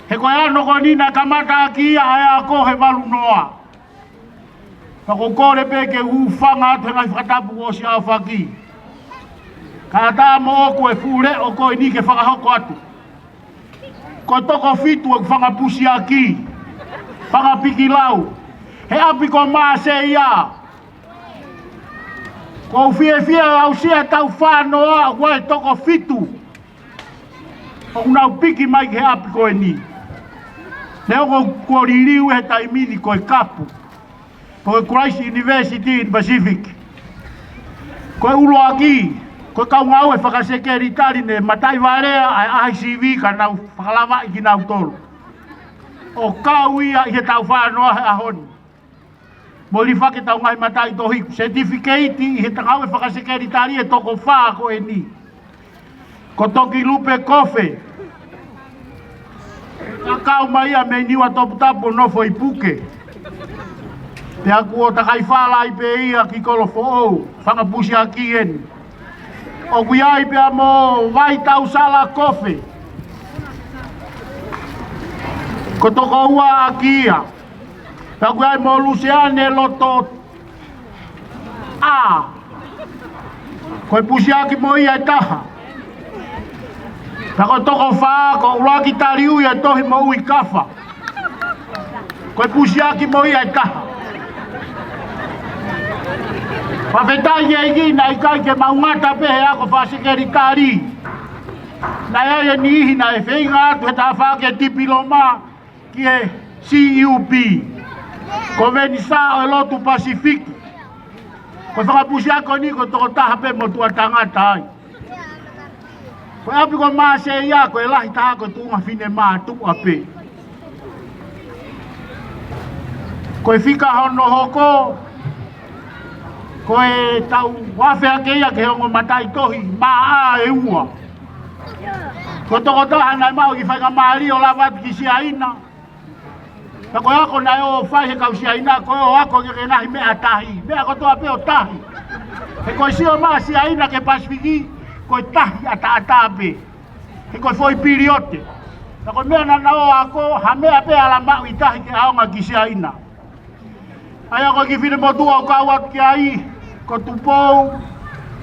He ko e ano ko eni naʻe kamata ʻaki ia ʻa e ako he valu noa. Pea ʻoku ou kole pē ke u hūfanga atu he ngaahi fakatapu kuo ʻosi aofaki. Kae ʻatā mo ʻoku e fuʻu leʻo ko eni ke fakahoko atu. Ko e toko fitu ʻoku fanga pusiaki, fanga pikilau, he ʻapi ko Maseia. ʻOku ou fiefia ʻo aʻusia e taʻu fānoa, ʻoku ʻi ai e toko fitu ʻoku nau piki mai ki he ʻapi ko eni. Neongo kuo liliu he taimi ni ko e kapu, ko e Christ University in Pacific. Ko e ʻuluaki, ko e kau ngāue fakasekelitali ne mataʻi valea ʻa e ʻaho sivi ka nau fakalavaʻi kinautolu. ʻO kau ia ʻi he taʻu fānoa he ʻaho ni. Mo lifaki ʻetau ngaahi mataʻitohi, certificate ʻi he ngāue fakasekelitali e toko fā ko eni. Ko Tokilupe Kofe. Naʻe kau mai ia mei Niuatoputapu ʻo nofo ʻi Puke. Pea kuo takai fala ai pē ia ki Kolofoʻou, fanga pusiaki eni. ʻOku ʻi ai pea mo Vaitausala Kofe. Ko e toko ua ʻaki ia. Pea ʻoku ʻi ai mo Luseane Loto ʻA. Ko e pusiaki mo ia ʻe taha. Pea ko e toko fā, ko ʻUluaki Taliui ʻa e tohi moʻui Kafa. Ko e pusiaki mo ia ʻe taha. Fakafetaʻi ki he ʻEiki naʻe ʻikai ke mau ngata pē he ako fakasekelitali. Naʻe ʻi ai e niʻihi naʻe feinga atu he tafaʻaki e tipiloma ki he C U P, ko Venisā ʻo e Lotu Pasifiki. Ko e fanga pusiaki ko eni ko e toko taha pē motuʻa tangata ai. Ko e ʻapi ko Maseia ko e lahi taha ko e tuʻunga fine mātuʻa pē. Ko e fika hono hoko, ko e tau afe hake ia ki he ongo mataʻitohi, mā ʻa e ua. Ko e toko taha naʻe maʻu e kiʻi faingamālie ʻo lava atu ki Siaina. Pea ko e ako naʻe ō ʻo fai he kau Siaina, ko e ō ako ki he ngaahi meʻa tahi. Meʻa kotoa pē ʻo tahi. He ko e sio mai ʻa Siaina ki he Pasifiki, ko e tahi ʻataʻatā pē. He ko e foʻi piliote. Pea ko e meʻa naʻa nau ō ako, ha meʻa pē ʻe ala maʻu ʻi tahi ke ʻaonga ki Siaina. ʻA ia ko e kiʻi finemotuʻa ʻoku kau atu ki ai, ko Tupou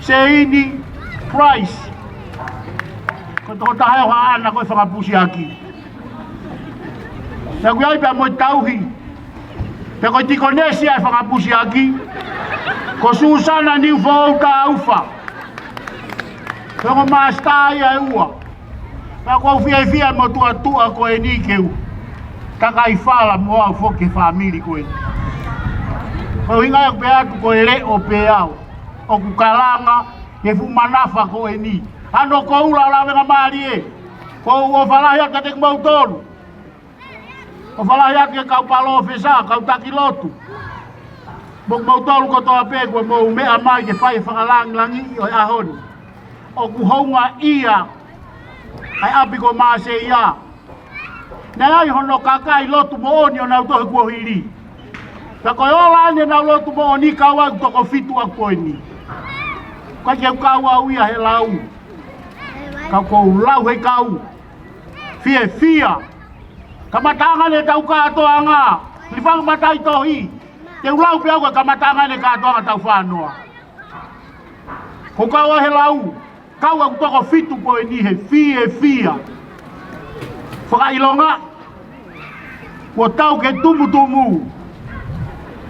Seini Price. Ko e toko taha ʻo haʻana ko e fanga pusiaki. Pea ʻoku ʻi ai pea mo e tauhi. Pea ko e tikonesi ʻa e fanga pusiaki, ko Susana Niufoʻou Taufa. Pea ko e māsitā ia ʻe ua. Pea ʻoku ou fiefia motuʻa tuʻa ko eni ke u takai fala mo au foki he fāmili ko eni. Ko e ʻuhinga ia ʻoku pehē atu ko e leʻo pē au ʻoku kalanga he fuʻu manafa ko eni. Ano ko ula ʻo lavengamālie. ʻOku ou ʻofa lahi atu kiate kimoutolu. ʻOfa lahi atu ki he kau palōfesa, kau taki lotu. Mo kimoutolu kotoa pē kuo mou meʻa mai ke fai e fakalāngilangiʻi ʻo e ʻaho ni. ʻOku houngaʻia ʻa e ʻapi ko Maseia. Naʻe ʻi ai hono kakai lotu moʻoni ʻo nau tohi kuo hili. Ka ko e ola ʻeni ʻenau lotu moʻoni, kau ai ʻeku toko fitu ʻaʻaku ko eni. Ka ke kau au ia he lau. Ka ʻoku ou lau he kau fiefia. Kamataʻanga ʻeni ʻetau kātoanga. Lifanga matai tohi. Te u lau pē au ko e kamataʻanga ʻeni e kātoanga ʻetau fānoa. Ko kau ai he lau. Kau ʻeku toko fitu ko eni he fiefia. Fakaʻilonga. Kuo tau ke tumutumu.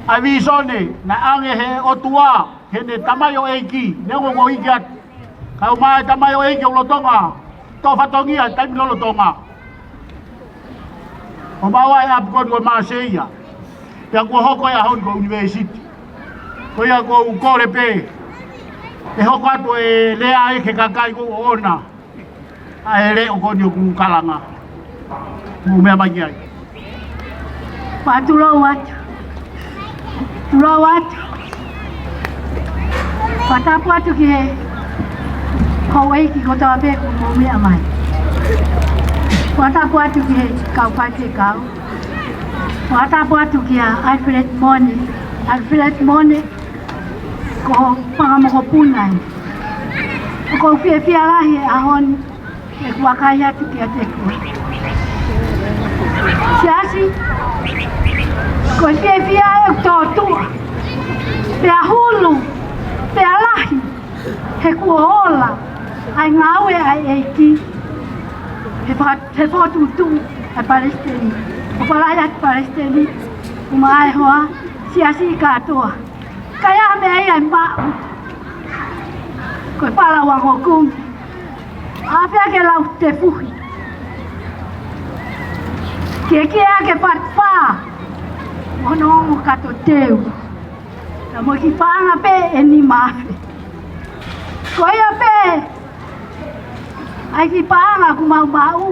ʻA e vīsone, naʻe ʻange he ʻOtua, heʻene tamaioʻeiki, neongo kuo hiki atu. Kau mai e tamaioʻeiki ʻo lolotonga, toʻo fatongia he taimi lolotonga. ʻO maʻu ai e ʻapi ko eni ko Maseia. Pea kuo hoko e ʻaho ni ko e ʻunivēsiti. Ko ia ʻoku ou kole pē. ʻE hoko atu e lea ʻe he kakai ko ʻoʻona. ʻA e leʻo ko eni ʻoku kalanga. Mou meʻa mai ki ai. Pea tulou atu. Tulou atu. Fakatapu atu ki he houʻeiki kotoa pē kuo mou meʻa mai. Fakatapu atu ki he kau faifekau. Fakatapu atu kia Alfred Mone. Alfred Mone, ko ho fanga mokopuna ē. ʻOku ou fiefia lahi he ʻaho ni, ʻeku vakai atu kiate koe. Siasi, ko e fiefia ʻeku tōtuʻa. Pea hulu, pea lahi, he kuo ola ʻa e ngāue ʻa e ʻEiki. He faka-, he fokotuʻutuʻu ʻa e palesiteni. ʻOfa lahi atu palesiteni, ʻumaʻā e hoa, siasi kātoa. Ka ʻi ai ha meʻa ia ʻe maʻu, ko e pala ua ngoku. ʻAfea ke lau tefuhi. Ke kia ke fatfa. Ono ongo kato teu. Ka mo e kiʻi paʻanga pē ʻe nima afe. Ko ia pē ʻa e kiʻi paʻanga ʻoku mau maʻu.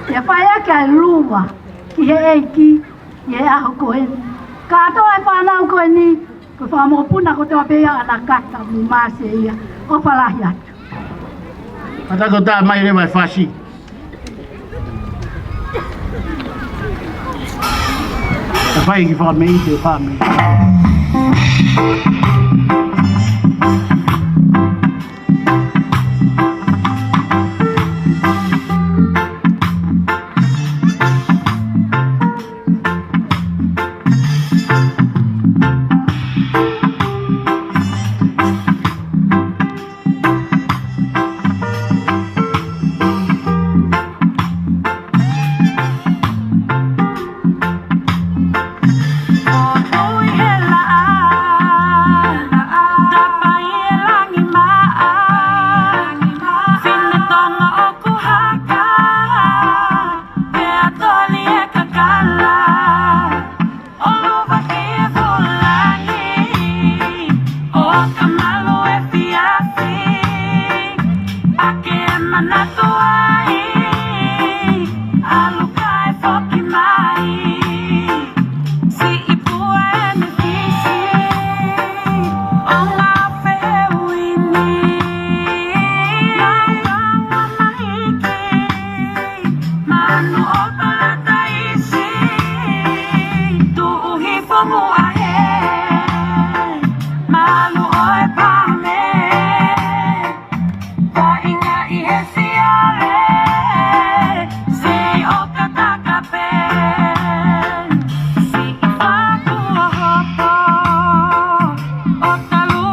ʻE fai ʻaki ʻa e luva ki he ʻEiki ʻi he ʻaho ko eni. Kātoa e fānau ko eni, ko e fanga mokopuna kotoa pē ia ʻa Nakata mo Maseia, ʻofa lahi atu. Ata ko tā mai leva e fasi. Ka fai ki fakameʻite, fakameʻite. Manu ʻo Palataisi, tuʻu hifo muʻa he malu ʻo e pame. Taʻinga ʻi he siale, siʻi ʻo kataka pē, siʻi faku ʻo hopo, ʻo talu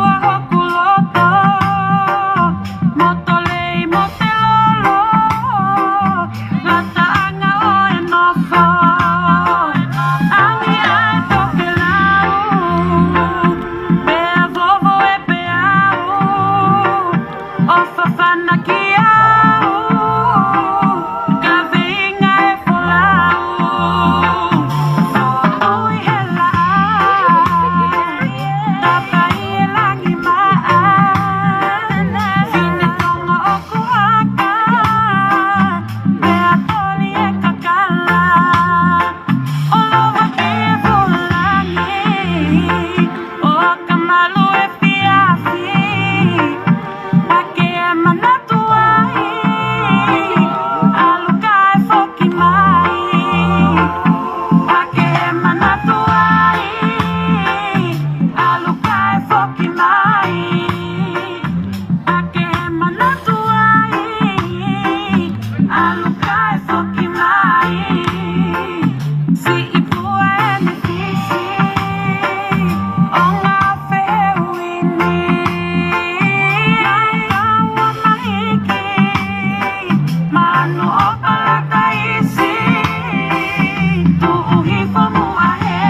Ai, ʻa ke manatu ai, ʻalu kae foki mai. Siʻi pua ʻene fisi, ʻo ngā fehuʻi ni. Kaua mahiki, manu ʻo Palataisi, tuʻu hifo muʻa he.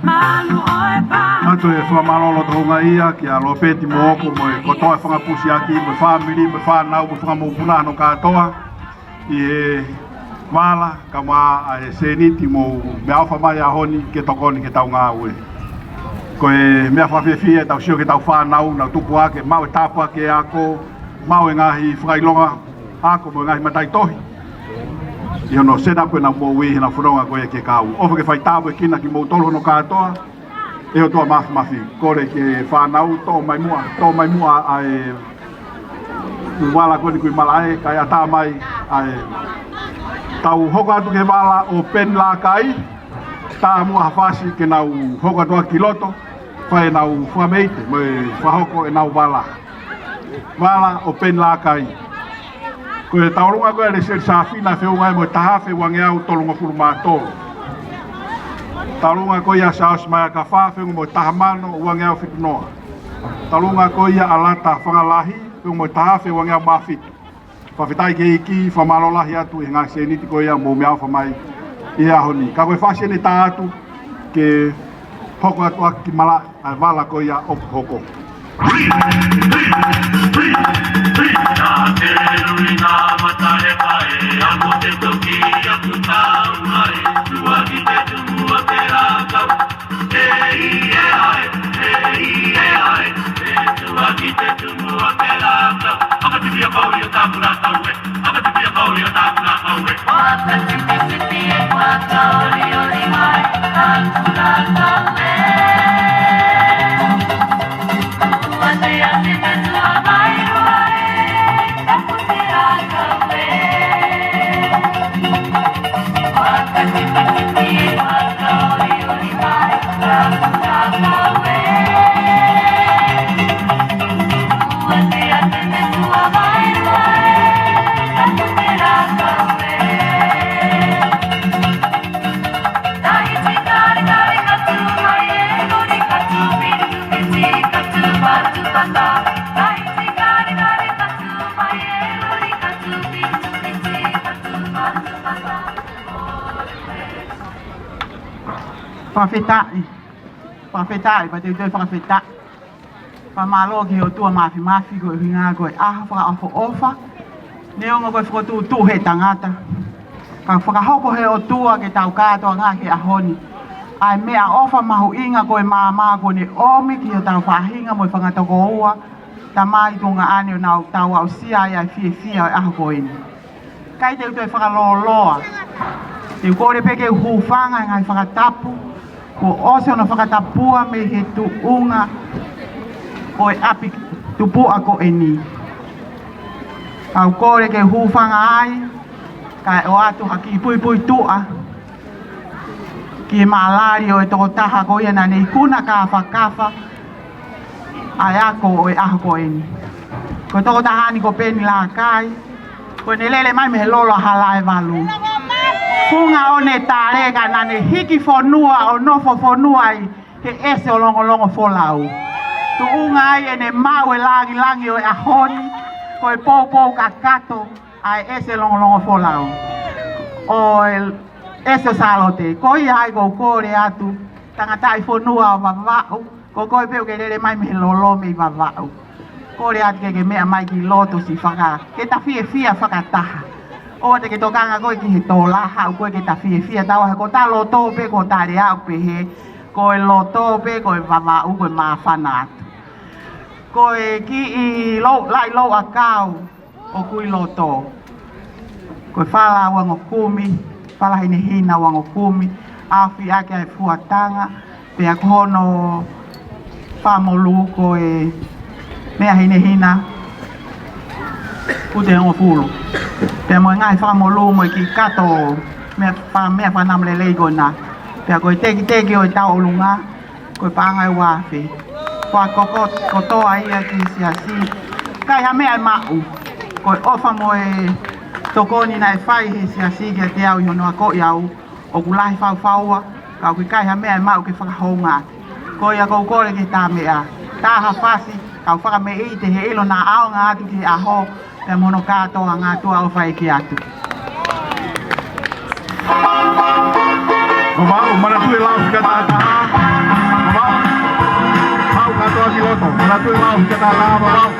Mālō ʻoe pā. ʻOatu e fakamālō loto houngaʻia kia Lopeti Mooko mo e kotoa e fanga pusiaki, mo e fāmili, mo e fānau, mo e fanga mokopuna hono kātoa. ʻI he vala, kae ʻumaʻā ʻa e sēniti mou meʻaʻofa mai he ʻaho ni ke tokoni ki heʻetau ngāue. Ko e meʻa fakafiefia ʻetau sio ki heʻetau fānau, nau tupu hake, maʻu e tāpuaki ako, maʻu e ngaahi fakaʻilonga ako mo e ngaahi mataʻitohi. ʻI hono set up ko ē ʻenau moʻui, heʻenau fononga ko ē ki he kau. ʻOfa ke fai tāpuekina kimoutolu hono kātoa, ʻe ʻOtua Māfimafi. Kole ki he fānau, toʻo mai muʻa, toʻo mai muʻa ʻa e vala ko eni kui malaʻe, kae ʻatā mai ʻa e. Tau hoko atu ki he vala ʻo Peni Lākai, tā muʻa ha fasi ke nau hoko atu ʻaki ki loto, fai ʻenau fakameite, mo e fakahoko ʻenau vala. Vala ʻo Peni Lākai. Ko e tauʻolunga ko ē ʻa Lesieli Sāfina, feʻunga ia mo e taha afe uangeau tolungofulu mā tolu. Tauʻolunga ko ia ʻa Siaosi Maea Kafa, feʻunga mo e taha mano uangeau fitu noa. Tauʻolunga ko ia ʻa Lata Fangalahi, feʻunga mo e taha afe uangeau mā fitu. Fakafetaʻi ki he ʻEiki, fakamālō lahi atu ʻi he ngaahi sēniti ko ia mou meʻaʻofa mai ʻi he ʻaho ni. Ka ko e fasi eni ʻe tā atu ke hoko atu ʻaki ki malaʻe ʻa e vala ko ia ʻoku hoko. Fakafetaʻi. Fakafetaʻi, pea te u toe fakafetaʻi. Fakamālō ki he ʻOtua Māfimafi koeʻuhi ko e ʻaho fakaʻofoʻofa. Neongo ko e fokotuʻutuʻu ʻe he tangata, ka fakahoko ʻe he ʻOtua ke tau kātoanga ki he ʻaho ni. ʻA e meʻaʻofa mahuʻinga ko e maama kuo ne ʻomi ki hotau faʻahinga mo e fanga tokoua, tamai tuongaʻane ʻo nau tau aʻusia ai ʻa e fiefia ʻo e ʻaho ko eni. ʻIkai te u toe fakalōloa. Te u kole pē ke u hūfanga he ngaahi fakatapu kuo ʻosi hono fakatapua mei he tuʻunga ʻo e ʻapi tupuʻa ko eni. Ka u kole ke u hūfanga ai, kae ʻoatu ha kiʻi puipuituʻa ki he mālali ʻo e tokotaha ko ia naʻa ne ikuna kāfakafa ʻa e ako ʻo e ʻaho ko eni. Ko e tokotaha ni ko Peni Lākai, ko ʻene lele mai mei he lolo ʻa Halaevalu. Funga ʻo ne tale ka naʻa ne hiki fonua ʻo nofo fonua ai he ʻese ʻo Longolongo Folau. Tuʻunga ai ʻene maʻu e langilangi ʻo e ʻaho ni, ko e poupou kakato ʻa e ʻese Longolongo Folau, ʻo e ʻese Sālote. Ko ia ai ʻoku ou kole atu, tangataʻi fonua ʻo Vavaʻu, ko koe pē ʻoku ke lele mai mei he lolo mei Vavaʻu. Kole atu ke ke meʻa mai ki loto siʻi faka-, ke ta fiefia fakataha. ʻOua te ke tokanga koe ki he tola, haʻu koe ke ta fiefia taua he ko ta loto pē ko ta lea pehē, ko e loto pē ko e Vavaʻu ko e māfana atu. Ko e kiʻi lou, laʻi louʻakau ʻo Kuiloto. Ko e fala uangokumi, fala hinehina uangokumi, afi ake ai fuatanga, pea ko hono fakamolū ko e meʻa hinehina, ʻute hongofulu. Pea mo e ngaahi fakamolū mo e kiʻi kato, meʻa fa-, meʻa fanam lelei ko ena. Pea ko e tekiteki ʻo e tauʻolunga, ko e paʻanga ʻe ua afe. Ko e koko kotoa ia ki he siasi. Kai ha meʻa ʻe maʻu. Ko e ʻofa mo e tokoni naʻe fai he siasi kiate au ʻi hono akoʻi au, ʻoku lahi faufaua, ka ʻoku ʻikai ha meʻa ʻe maʻu ke fakahounga. Ko ia ʻoku ou kole ki he tā meʻa. Tā ha fasi, kau fakameʻite he ʻilo naʻa ʻaonga atu ki he ʻaho, pea mo hono kātoa, ngaahi tuʻa ʻofa ʻeiki atu. Vavau, manatu e lao fika taha taha. Vavau. Hau kātoa ki loto. Manatu e lao fika taha taha, vavau.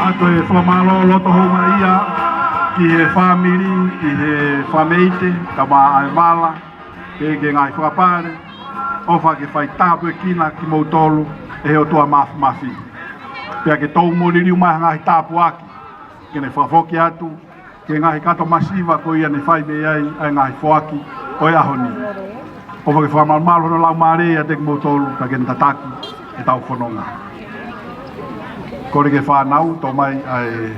ʻA ko e fakamālō loto houngaʻia ki he fāmili, ki he fakameʻite, kae ʻumaʻā e vala, pea ki he ngaahi fakapale, ʻofa ke fai tāpuekina kimoutolu ʻe he ʻOtua Māfimafi. Pea ke tau mo liliu mai ha ngaahi tāpuaki, ke ne fakafoki atu ki he ngaahi kato masiva ko ia ne fai mei ai ʻa e ngaahi foaki ʻo e ʻaho ni. ʻOfa ke fakamalumalu hono laumālie ʻiate kimoutolu, pea ke ne tataki ʻetau fononga. Kole ki he fānau, toʻo mai ʻa e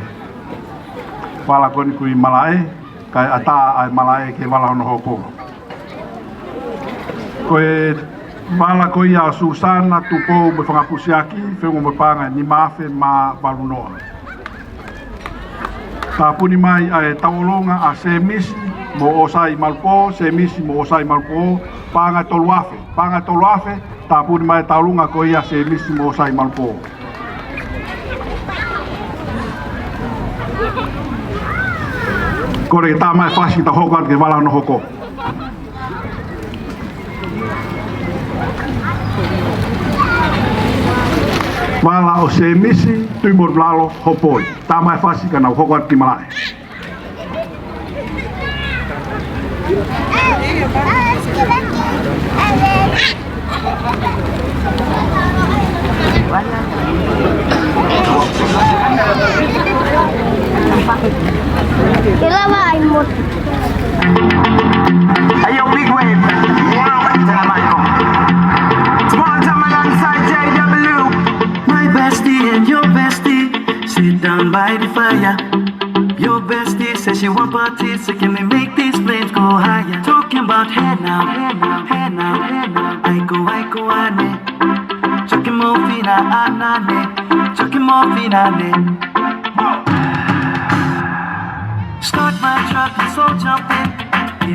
vala ko eni kui malaʻe, kae ʻatā ʻa e malaʻe ki he vala hono hoko. Ko e vala ko ia ʻo Susana Tupou mo e fanga pusiaki, feʻunga mo e paʻanga ʻe nima afe mā valu noa. Tāpuni mai ʻa e tauʻolunga ʻa Semisi mo ʻOsai Malupō, Semisi mo ʻOsai Malupō, paʻanga ʻe tolu afe, paʻanga ʻe tolu afe, tāpuni mai e tauʻolunga ko ia ʻa Semisi mo ʻOsai Malupō. Kole ke tā mai e fasi ke tau hoko atu ki he vala hono hoko. Vala ʻo Semisi Tuʻimolulalo Hopoi. Tā mai e fasi ka nau hoko atu ki malaʻe. Ke lava ai mo. Hey, yo, Big Wave. Small time alongside J W. My bestie and your bestie sit down by the fire. Your bestie says she want parties, so can we make these flames go higher? Talking about hey now, hey now, hey now, hey now. Aiko, aiko, ane. Chucky mo fina anane. Chucky mo fina ne. Start my truck, let's all jump in.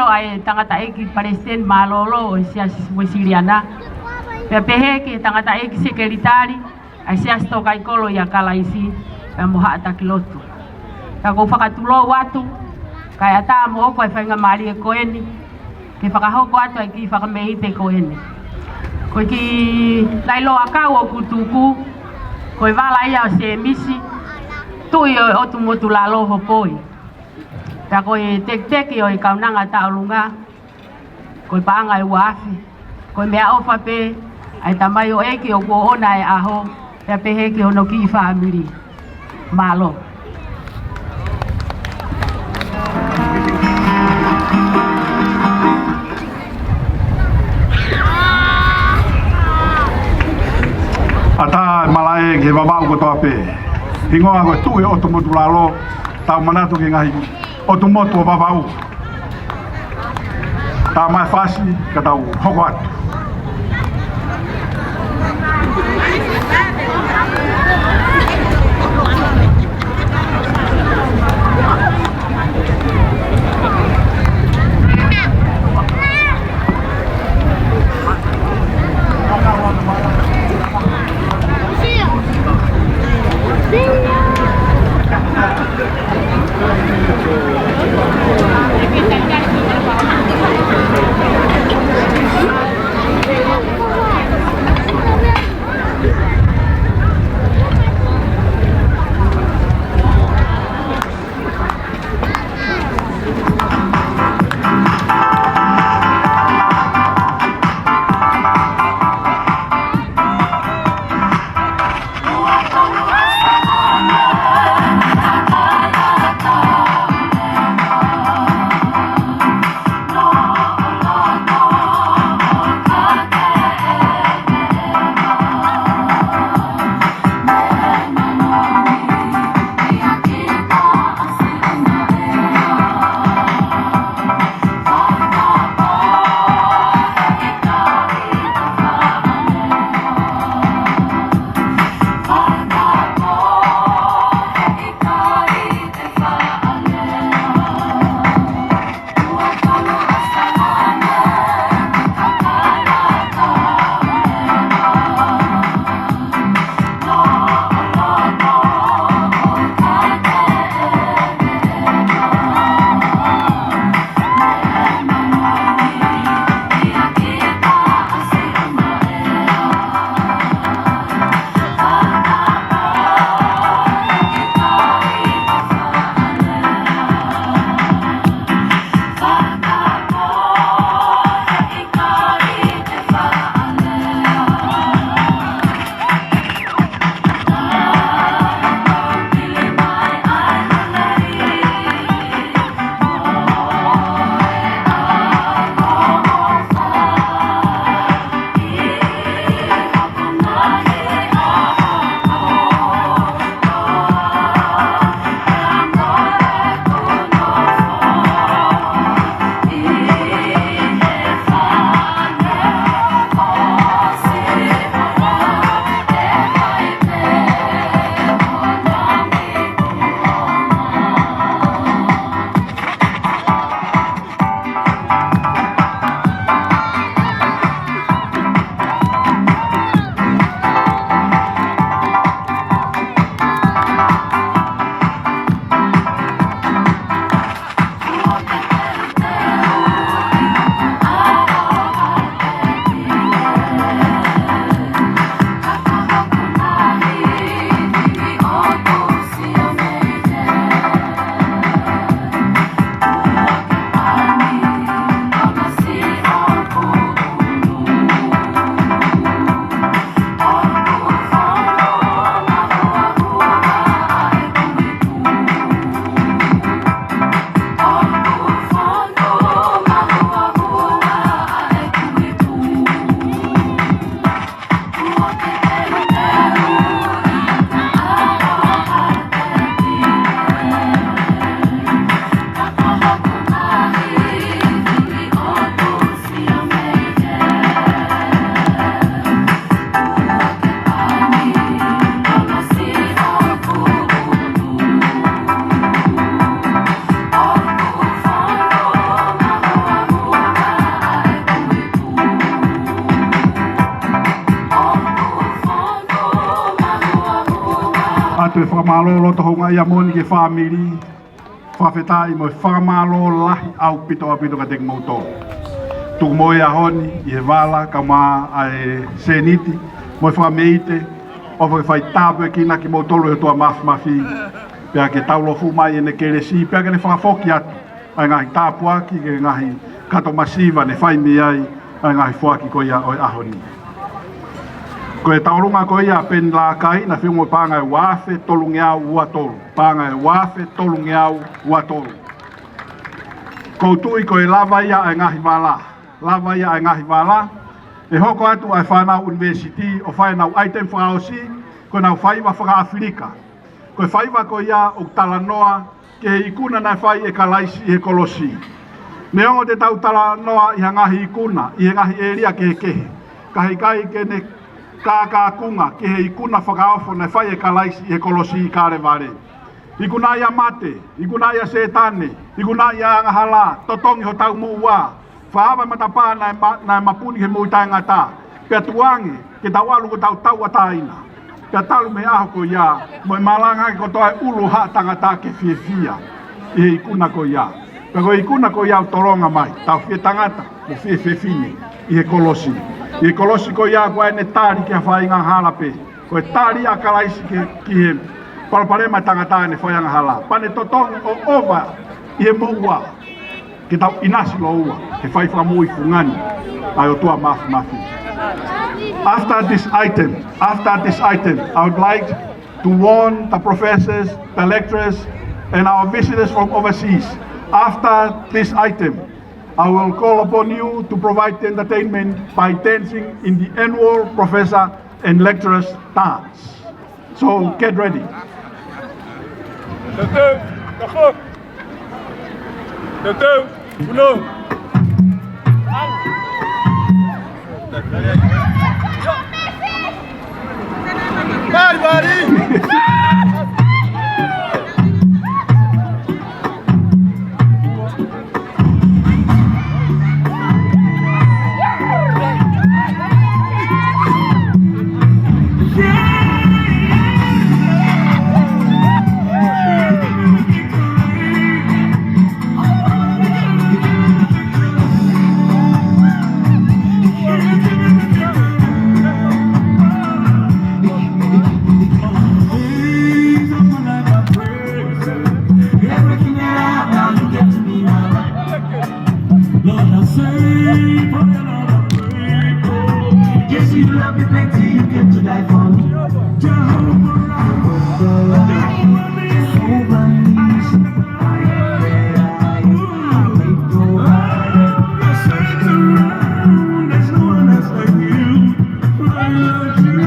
ʻa e tangataʻeiki palesiteni mālōlō ʻo e Siasi Uēsiliana, pea pehē ki he tangataʻeiki sekelitali ʻa e Siasi Tōkaikolo ʻia Kalaisi, pea mo haʻa taki lotu. Pea ʻoku ou fakatulou atu, kae ʻatā moʻoku ʻa e faingamālie ko eni, ke fakahoko atu ʻa e kiʻi fakameite ko eni. Ko e kiʻi nailoa kau ʻoku tuku, ko e vala ia ʻo Sēmisi, Tuʻi ʻo e ʻOtu Motu Lalo Hopoi. Pea ko e tekiteki ʻo e kaunanga tauʻolunga, ko e paʻanga ʻe ua afe. Ko e meʻaʻofa pē ʻa e tamaioʻeiki ʻoku ʻoʻona e ʻaho, pea pehē ki hono kiʻi fāmili. Mālō. ʻAtā e malaʻe ki he Vavaʻu kotoa pē. Hingoa ko e Tuʻi ʻo e ʻOtu Motu Lalo, tau manatu ki he ngaahi ʻotu motu ʻo Vavaʻu. Tā mai e fasi, ka tau hoko atu. Toe fakamālō loto houngaʻia moʻoni ki he fāmili. Fakafetaʻi mo e fakamālō lahi ʻaupito ʻaupito kiate kimoutolu. Tuku mo e ʻaho ni ʻi he vala kae ʻumaʻā e sēniti mo e fakameite, ʻofa ke fai tāpuekina kimoutolu ʻe he ʻOtua Māfimafi, pea ke tau lofu mai ʻene kelesi, pea ke ne fakafoki atu ʻa e ngaahi tāpuaki ki he ngaahi kato masiva ne fai mei ai ʻa e ngaahi foaki ko ia ʻo e ʻaho ni. Ko e tauʻolunga ko ia ʻa Peni Lākai naʻe feʻunga mo e paʻanga ʻe ua afe tolungeau ua tolu. Paʻanga ʻe ua afe tolungeau ua tolu. ʻOku ou tui ko e lava ia ʻa e ngaahi vala. Lava ia ʻa e ngaahi vala. ʻE hoko atu ʻa e fānau ʻunivēsiti ʻo fai ʻenau ʻaitemi fakaʻosi, ko ʻenau faiva fakaʻAfilika. Ko e faiva ko ia ʻoku talanoa ki he ikuna naʻe fai ʻe Kalaisi ʻi he kolosi. Neongo te tau talanoa ʻi ha ngaahi ikuna ʻi he ngaahi ʻēlia kehekehe, ka heʻikai ke ne kākākunga ki he ikuna fakaofo naʻe fai ʻe Kalaisi ʻi he kolosi ʻi Kalevale. Ikuna ia mate, ikuna ia Sētane, ikuna ia angahala, totongi hotau muʻa, fakaava matapā naʻe ma-, naʻe mapuni he moʻui taʻengata. Pea tuku ange ke tau ʻalu ko ʻetau tauʻatāina. Pea talu mei he ʻaho ko ia, mo e malanga ke kotoa e ʻulu ʻo haʻa tangata ke fiefia ʻi he ikuna ko ia. Pea ko e ikuna ko ia ʻoku tolonga mai, tau fie tangata mo fie fefine ʻi he kolosi. ʻI he kolosi ko ia ko ʻene tali ki ha faʻahinga angahala pē. Ko e tali ʻa Kalaisi ki, ki he palopalema ʻa e tangata ʻene fai angahala. Pea ne totongi ʻo ʻova ʻi he moʻua. Ke tau ʻinasi lōua he fai fakamoʻui fungani ʻa e ʻOtua Māfimafi. After this item, after this item, I would like to warn the professors, the lecturers, and our visitors from overseas. After this item, I will call upon you to provide entertainment by dancing in the annual professor and lecturers dance. So get ready. Tētē, kaho. Tētē, uno. Bari, bari. Everything that I, now you get to me now. Lord, I say, for your love, I'm grateful. Yes, you love me plenty, you came to die for me. Jehovah Rapha, Jehovah Nissi, I am there, I am, I am. I search around, there's no one else like you. I love you.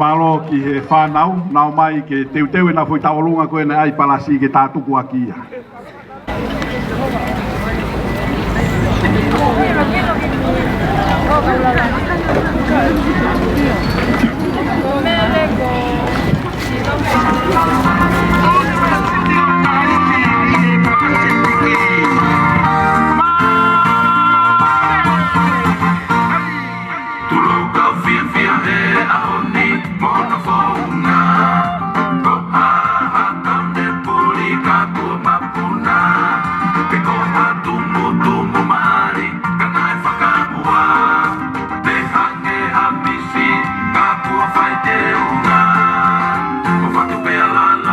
Mālō ki he fānau, nau mai ke teuteu ʻenau foʻi tauʻolunga ko ē naʻe ʻai palasi ke tātuku ʻaki ia. Tulou kau fiefia he ʻaho ni mo hono founga. Ko Haʻa Kaunepuli ka kuo mapuna. Pe ko ha tumutumu mali ka naʻe fakamuʻa. Pe hangē ha misi ka kuo fai teunga. ʻO fatu pea lala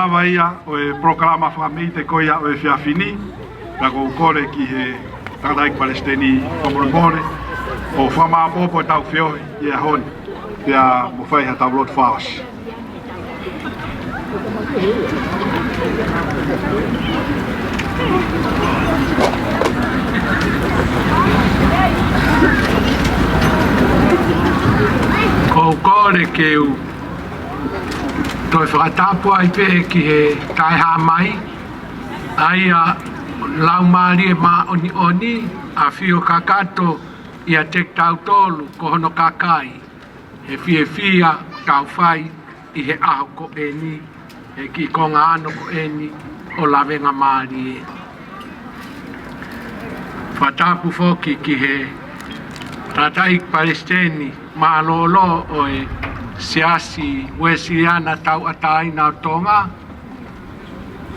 Lava ia ʻo e polokalama fakameʻite ko ia ʻo e efiafi ni, pea ʻoku ou kole ki he tangataʻeiki palesiteni fakamolemole ʻo fakamāʻopoʻopo ʻetau feohi ʻi he ʻaho ni, pea mo fai haʻatau lotu fakaʻosi. ʻOku ou kole ke u toe fakatapu ai pē ki he taʻehāmai, ʻa ia Laumālie Māʻoniʻoni, ʻafio kakato ʻiate kitautolu ko hono kakai, he fiefia ʻoku tau fai ʻi he ʻaho ko eni, he kiʻi konga ano ko eni ʻo lavengamālie. Fakatapu foki ki he tangataʻeiki palesiteni mālōlō ʻo e Siasi Uēsiliana Tauʻatāina ʻo Tonga,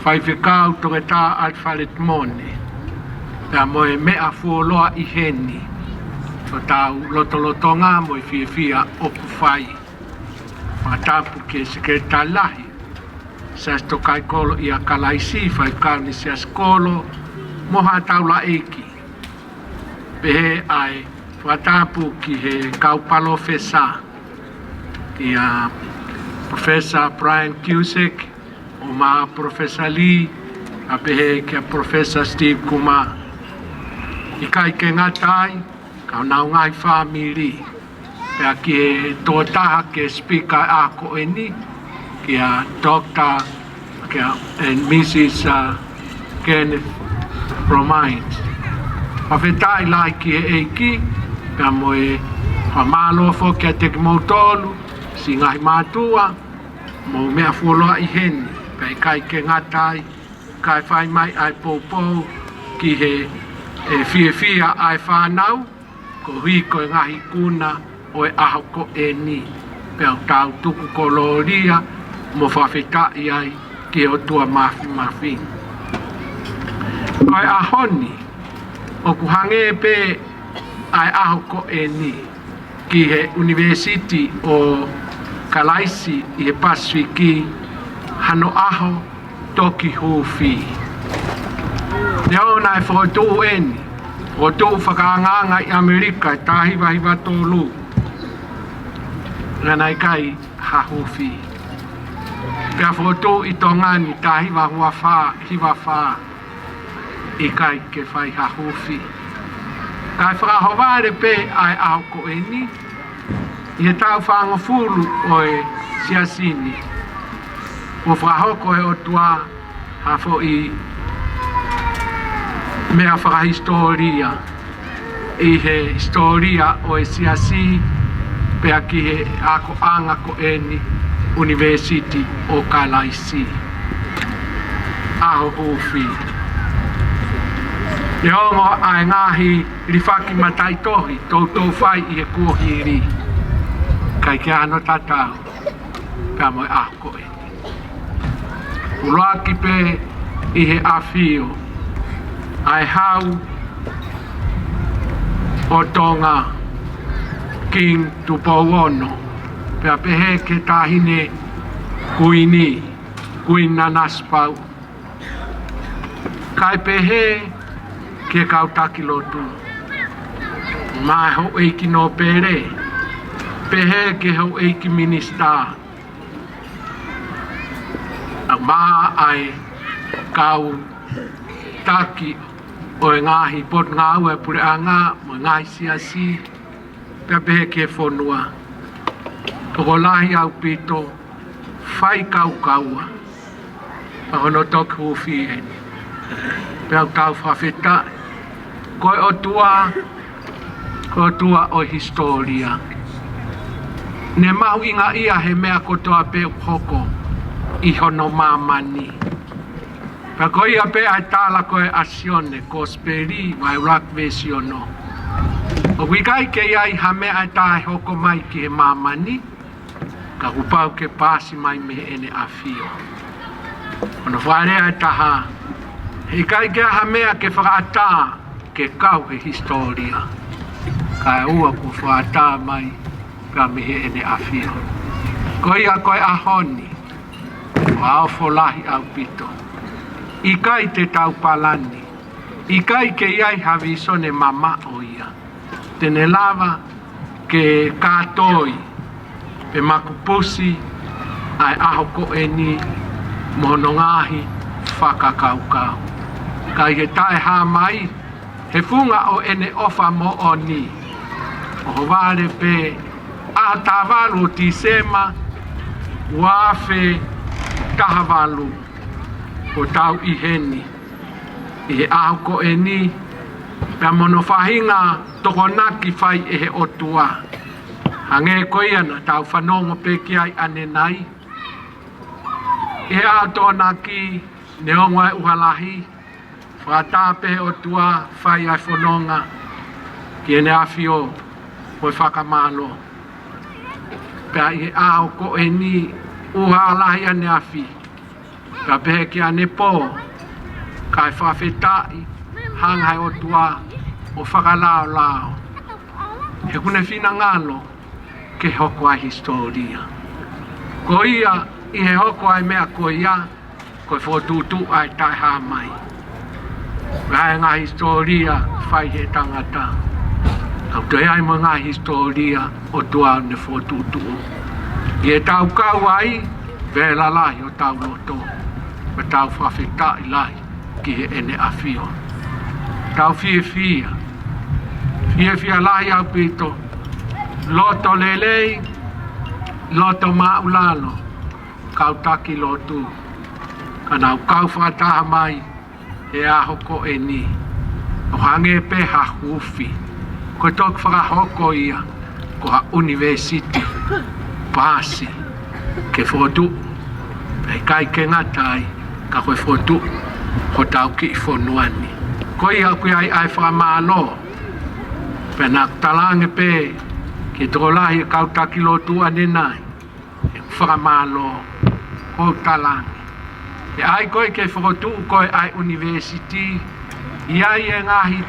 Faifekau Toketā Alfred Mone, pea mo e meʻa fuoloa ʻi heni, ko hotau lotolotonga mo e fiefia ʻoku fai. Fakatapu ki he Sekelitali Lahi Siasi Tōkaikolo ʻia Kalaisi, Faifekau Nisiasi Kolo, mo haʻatau houʻeiki. Pehē ʻa e fakatapu ki he kau palōfesa, kia Professor Brian Cusick, ʻumaʻā Professor Lee, pea pehē kia Professor Steve Kuma. ʻIkai ke ngata ai, ka honau ngaahi fāmili. Pea ki he tokotaha ke speaker ʻa ko eni, kia Doctor, kia, and Missus, uh, Kenneth Romain. Fakafetaʻi lahi ki he ʻEiki, pea mo e fakamālō foki kiate kimoutolu, siʻi ngaahi mātuʻa, mo e meʻa fuoloa ʻi heni, pea ʻikai ke ngata ai, kae fai mai ʻa e poupou ki he, e, fiefia ʻa e fānau, koeʻuhi ko e ngaahi ikuna ʻo e ʻaho ko eni, pea ʻoku tau tuku kolōlia mo fakafetaʻi ai ki he ʻOtua Māfimafi. Ko e ʻaho ni, ʻoku hangē pē ʻa e ʻaho ko eni ki he ʻUnivēsiti ʻo Kalaisi ʻi he Pasifiki hano ʻaho toki hūfia. Neongo naʻe fokotuʻu eni, fokotuʻu fakaangaanga ʻi ʻAmelika ʻi he taha hiva hiva tolu, naʻe ʻikai ha hūfia. Pea fokotuʻu ʻi Tonga ni taha hiva ua fā, hiva fā, ʻikai ke fai ha hūfia. Kae fakaʻohovale pē ʻa e ʻaho ko eni, ʻi he taʻu fāngofulu ʻo e Siasi ni, kuo fakahoko ʻe he ʻOtua ha foʻi meʻa fakahisitōlia ʻi he hisitōlia ʻo e Siasi, pea ki he akoʻanga ko eni ʻUnivēsiti ʻo Kalaisi. ʻAho hūfia. Neongo ʻa e ngaahi lifaki mataʻitohi toutou fai ʻi he kuohili, ʻikai ke ʻi ai hano tatau pea mo e ʻaho ko eni. ʻUluaki pē ʻi he ʻafio ʻa e Hau ʻo Tonga, King Tupou Ono, pea pehē ki he Taʻahine Kuini, Kuini Nanasipauʻu, kae pehē ki he kau taki lotu, mo e houʻeiki nōpele, pehē ki he houʻeiki minisitā, ʻumaʻā ʻa e kau taki ʻo e ngaahi potungāue ʻa e puleʻanga mo e ngaahi siasi, pea pehē ki he fonua. Tokolahi ʻaupito, faikaukaua ʻa hono toki hūfia eni. Pea ʻoku tau fakafetaʻi, ko e ʻOtua, ko e ʻOtua ʻo e hisitōlia. Ne mahuʻingaʻia he meʻa kotoa pē ʻoku hoko ʻi hono māmani. Pea ko ia pē ʻa e tala ko ē ʻa Sione, Kosipeli, vahe ʻuluaki veesi ono. ʻOku ʻikai ke ʻi ai ha meʻa ʻe taʻehoko mai ki he māmani, ka kuo pau ke paasi mai mei heʻene ʻafio. Hono fakalea ʻe taha, heʻikai ke ʻi ai ha meʻa ke fakaʻatā ke kau he hisitōlia, kae ʻoua kuo fakaʻatā mai pea mei heʻene ʻafio. Ko ia ko e ʻaho ni, ʻoku ofo lahi ʻaupito. ʻIkai te tau palani, ʻikai ke ʻi ai ha vīsone mamaʻo ia te ne lava ke kātoi pe makupusi ʻa e ʻaho ko eni mo hono ngaahi fakakaukau. Ka ʻi he taʻehāmai, he funga ʻo ʻene ʻofa moʻoni, ʻohovale pē ʻaho taha valu ʻo Tīsema, ua afe taha valu, ʻoku tau ʻi heni ʻi he ʻaho ko eni, pea mo hono faʻahinga tokonaki fai ʻe he ʻOtua. Hangē ko ia naʻa tau fanongo pē ki ai ʻanenai, ʻi he ʻaho Tokonaki, neongo ʻa e ʻuha lahi, fakatā pē ʻe he ʻOtua fai ʻa e fononga ki heʻene ʻafio mo e fakamālō. Pea ʻi he ʻaho ko eni, ʻuha lahi ʻaneafi, pea pehē ki ʻanepō, kae fakafetaʻi, hanga ʻe he ʻOtua ʻo fakalaolao, he ʻoku ne finangalo ke hoko ʻa e hisitōlia. Ko ia, ʻi he hoko ʻa e meʻa ko ia, ko e fokotuʻutuʻu ʻa e taʻehāmai. Ngaahi, ngaahi hisitōlia fai ʻe he tangata, ka ʻoku toe ʻi ai mo e ngaahi hisitōlia ʻOtua ʻoku ne fokotuʻutuʻu. ʻI heʻetau kau ai, vela lahi hotau loto, mo ʻetau fakafetaʻi lahi ki heʻene ʻafio. Tau fiefia, fiefia lahi ʻaupito, loto lelei, loto māʻulalo, kau taki lotu, ka nau kau fakataha mai he ʻaho ko eni, ʻo hangē pē ha huufi, ko e toki fakahoko ia ko ha ʻunivēsiti paasi ke fokotuʻu, pea ʻikai ke ngata ai, ka ko e fokotuʻu hotau kiʻi fonua ni. Ko ia ʻoku ʻi ai ʻa e fakamālō, pea naʻa ku talaange pē ki he tokolahi ʻo e kau taki lotu ʻanenai, ʻeku fakamālō, ʻoku ou talaange, he ʻai ko ē ke fokotuʻu ko ē ʻa e ʻunivēsiti, ʻi ai e ngaahi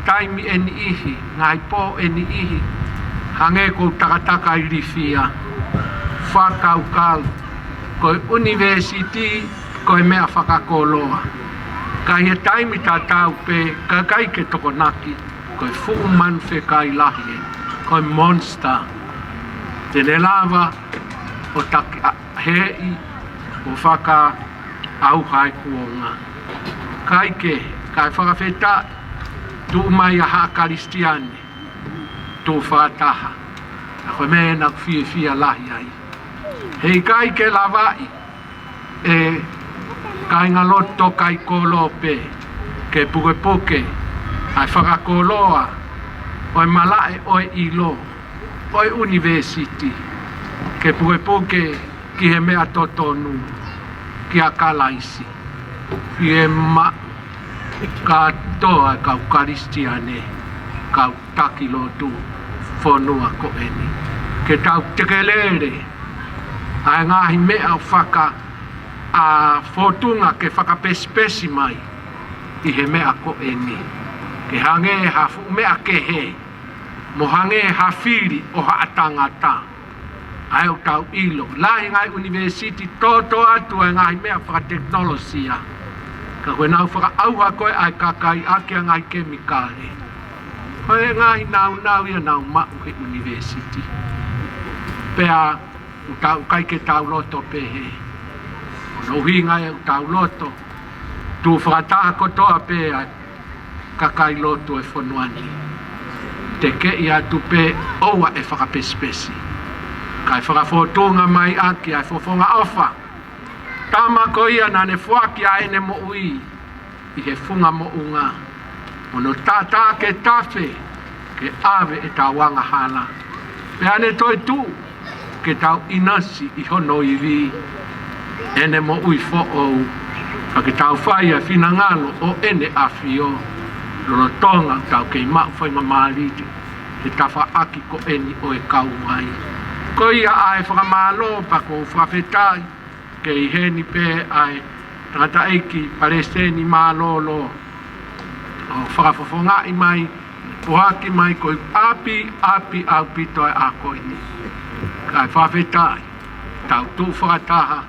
taimi ʻe niʻihi, ngaahi pō ʻe niʻihi, hangē ko e takataka ʻi Lifia, fakakaukau, ko e ʻunivēsiti ko e meʻa fakakoloa. Ka ʻi he taimi tatau pē, ka ʻikai ke tokonaki, ko e fuʻu manu fekai lahi ē, ko e monster. Te ne lava ʻo taki ʻa, heʻi, ʻo fakaʻauha e kuonga. Kae kehe, kae fakafetaʻi, tuʻu mai ʻa haʻa Kalisitiane, tuʻu fakataha. Ka ko e meʻa naʻa ku fiefia lahi ai, he ʻikai ke lavaʻi ʻe kāingalotu kai kolo pē ke pukepuke ʻa e fakakoloa ʻo e malaʻe ʻo e ʻilo ʻo e ʻunivēsiti, ke pukepuke ki he meʻa totonu, kia Kalaisi. Fiemaʻu kātoa e kau Kalisitiane, kau taki lotu fonua ko eni, ke tau tekelele ʻa e ngaahi meʻa ʻo faka, ʻa e fōtunga ke fakapesipesi mai ʻi he meʻa ko eni, ke hangē ha fuʻu meʻa kehe, mo hangē ha fili ʻo haʻa tangata. ʻA ē ʻoku tau ʻilo, lahi ngaahi ʻunivēsiti, toto atu ʻa e ngaahi meʻa fakatekinolosia, ka ko ʻenau fakaʻauha ko ē ʻa e kakai ʻaki ʻa e ngaahi kemikale. Ko e ngaahi nāunau ia naʻa nau maʻu he ʻunivēsiti. Pea ʻoku tau ʻikai ke tau loto pehē. Ko hono ʻuhinga ia ʻoku tau loto, tuʻu fakataha kotoa pē ʻa e kakai lotu e fonua ni, tekeʻi atu pē, ʻoua ʻe fakapesipesi, kae fakafōtunga mai ʻaki ʻa e fofonga ʻofa. Tama ko ia naʻa ne foaki ʻa ʻene moʻui ʻi he funga moʻunga, mo hono taʻataʻa ke tafe, ke ʻave ʻetau angahala, pea ne toetuʻu ke tau ʻinasi ʻi hono ivi, ʻene moʻui foʻou, ka ke tau fai ʻa e finangalo ʻo ʻene ʻafio, lolotonga ʻoku tau kei maʻu faingamālie he tafaʻaki ko eni ʻo e kau mai. Ko ia ʻa e fakamālō, pea ʻoku ou fakafetaʻi ke ʻi heni pē ʻa e tangataʻeiki palesiteni mālōlō, ʻo fakafofongaʻi mai, puhaki mai, ko e ʻapi, ʻapi ʻaupito ʻa e ʻaho ko eni. Kae fakafetaʻi, tau tuʻu fakataha,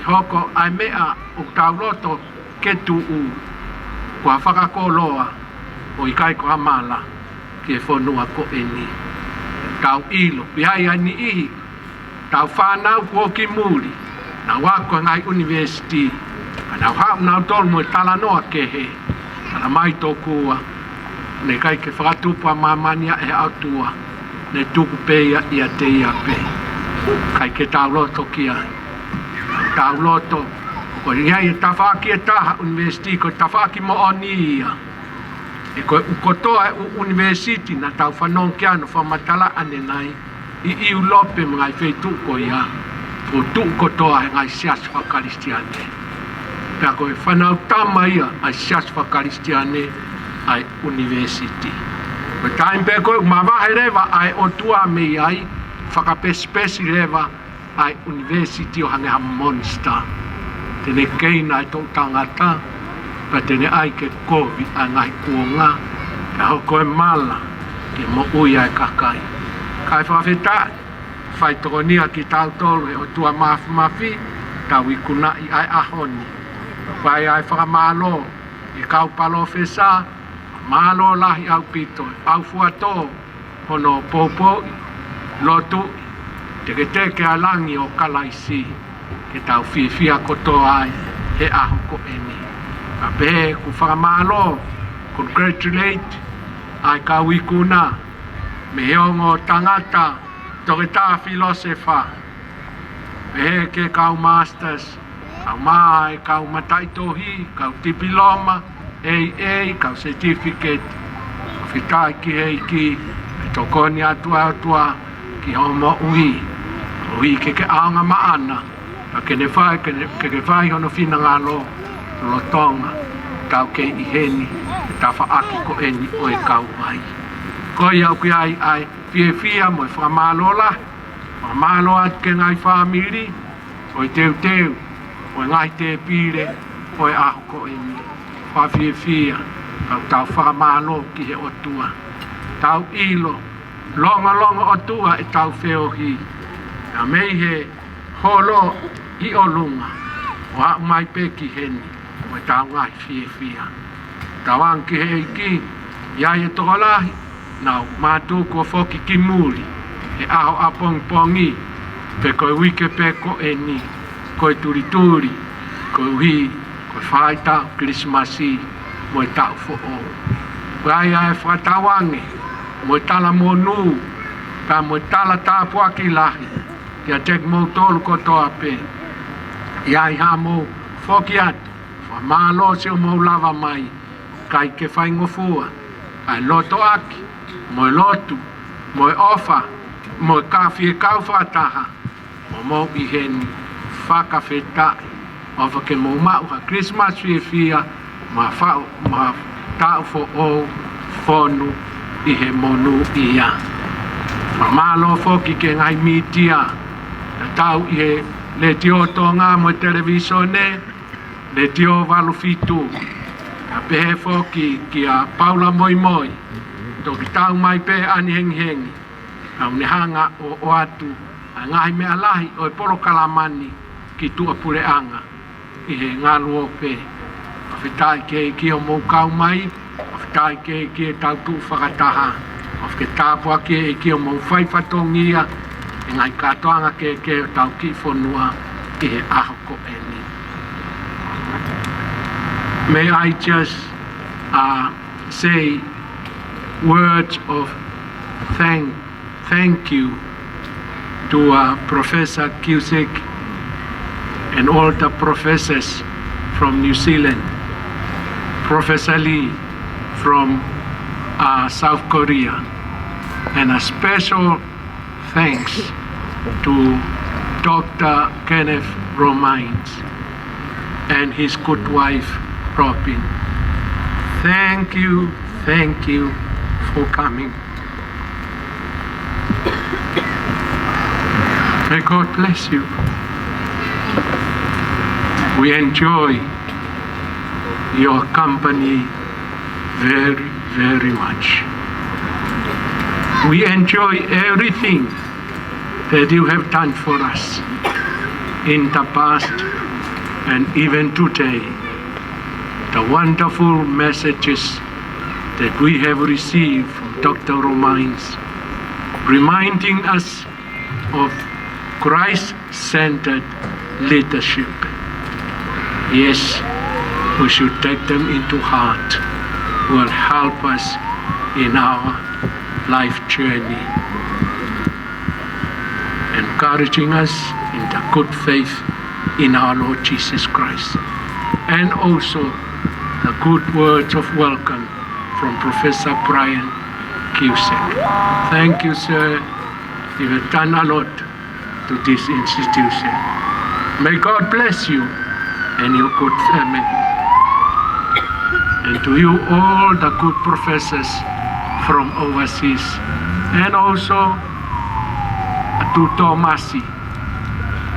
Hoko ʻa e meʻa ʻoku tau loto ke tuʻu ko ha fakakoloa ʻo ʻikai ko ha mala ki he fonua ko eni. Tau ʻilo, pea ʻi ai e niʻihi ʻetau fānau kuo ō ki muli, nau ako he ngaahi ʻunivēsiti, ka nau haʻu nautolu mo e talanoa kehe, talamai tokua, naʻe ʻikai ke fakatupu ʻa māmani ia ʻe he ʻOtua, ne tuku pē ia ʻiate ia pē. ʻIkai ke tau loto ki ai. Tau loto, ko ia ʻi he tafaʻaki ʻe taha ʻunivēsiti, ko e tafaʻaki moʻoni ia. He ko e ʻū kotoa e ʻū ʻunivēsiti naʻa tau fanongo ki ai hono fakamatala ʻanenai, ʻi ʻIulope mo e ngaahi feituʻu ko ia, kuo tuʻu kotoa he ngaahi siasi fakakalisitiane. Pea ko e fānau tama ia ʻa e siasi fakakalisitiane ʻa e ʻunivēsiti. Ko e taimi pē ko ē ʻoku mavahe leva ʻa e ʻOtua mei ai, fakapesipesi leva ʻa e ʻunivēsiti ʻo hangē ha monisitā. Te ne keina e toʻu tangata, pea te ne ʻai ke kovi ʻa e ngaahi kuonga, pea hoko e mala ke moʻui ai e kakai. Kae fakafetaʻi, fai tokoni ia kiate kitautolu ʻe he ʻOtua Māfimafi, tau ikunaʻi ʻa e ʻaho ni. Fai ʻa e fakamālō ki he kau palōfesa, mālō lahi ʻaupito, ʻaufuatō hono poupouʻi, lotuʻi, teketeke ʻa langi ʻo Kalaisi, ke tau fiefia kotoa ai he ʻaho ko eni. Ka pehē ʻoku fakamālō, congratulate, ʻa e kau ikuna, mei he ongo tangata, toketā filōsefa, pehē ki he kau masters, kau mā e kau mataʻitohi, kau tipiloma, A A, kau certificate, fakafetaʻi ki he ʻEiki, ʻe tokoni atu ʻa e ʻOtua ki hoʻo moʻui, koeʻuhi ke ke ʻaonga maʻana, ka ke ne fai, ke ne, ke ke fai hono finangalo, lolotonga ʻetau kei ʻi heni, he tafaʻaki ko eni ʻo e kauvai. Ko ia ʻoku ʻi ai ʻa e fiefia mo e fakamālō lahi, fakamālō atu ki he ngaahi fāmili, ʻo e teuteu ʻo e ngaahi tēpile ʻo e ʻaho ko eni. Fakafiefia, tau, tau fakamālō ki he ʻOtua. Tau ʻilo, longolongo ʻOtua ʻetau feohi. Naʻa mei he holo ʻi ʻolunga, ʻo aʻu mai pē ki heni, mo ʻetau ngaahi fiefia. Tauange ki he ʻEiki, ʻi ai e tokolahi, nau mātuku ʻo foki ki muli, he ʻaho ʻapongipongi, pe ko e uike pē ko eni, ko e tulituli, koeʻuhi ko e faaitaʻu Kilisimasi mo e taʻu foʻou. Ko ia ʻa e fakatauange, mo e talamonū, pea mo e tala tāpuaki lahi, kiate kimoutolu kotoa pē. ʻI ai haʻamou foki atu, fakamālō siʻomou lava mai, ʻikai ke faingofua, kae lotoʻaki, mo e lotu, mo e ʻofa, mo e kafiekau fakataha, ʻo mou ʻi heni, fakafetaʻi, ʻofa ke mou maʻu ha Kilisimasi fiefia, mo ha faʻu, mo ha taʻu foʻou fonu ʻi he monūʻia. Fakamālō foki ki he ngaahi mītia, tatau ʻi he Letiō Tonga mo e Televīsone, Letiō valu fitu. Kae pehē foki kia Paula Moimoi, toki tau mai pē ʻa e hengihengi, ʻoku ne hanga ʻo ʻoatu ʻa e ngaahi meʻa lahi ʻo e polokalama ni ki tuʻapuleʻanga ʻi he ngaluope. Fakafetaʻi ki he ʻEiki hoʻomou kau mai, fakafetaʻi ki he ʻEiki ʻetau tuʻu fakataha, fakafetaʻi ki he ʻEiki hoʻomou fai fatongia he ngaahi kātoanga kehekehe ʻo hotau kiʻi fonua ʻi he ʻaho ko eni. May I just, uh, say words of thank, thank you to, uh, Professor Cusick and all the professors from New Zealand, Professor Lee from, uh, South Korea, and a special thanks to Doctor Kenneth Romains and his good wife, Robin. Thank you, thank you for coming. May God bless you. We enjoy your company very, very much. We enjoy everything that you have done for us in the past And even today, the wonderful messages that we have received from Doctor Romains, reminding us of Christ-centered leadership. Yes, we should take them into heart, will help us in our life journey, encouraging us in the good faith in our Lord Jesus Christ, and also the good words of welcome from Professor Brian Cusack. Thank you, sir. You have done a lot to this institution. May God bless you and your good family. And to you all the good professors from overseas. And also to Tomasi.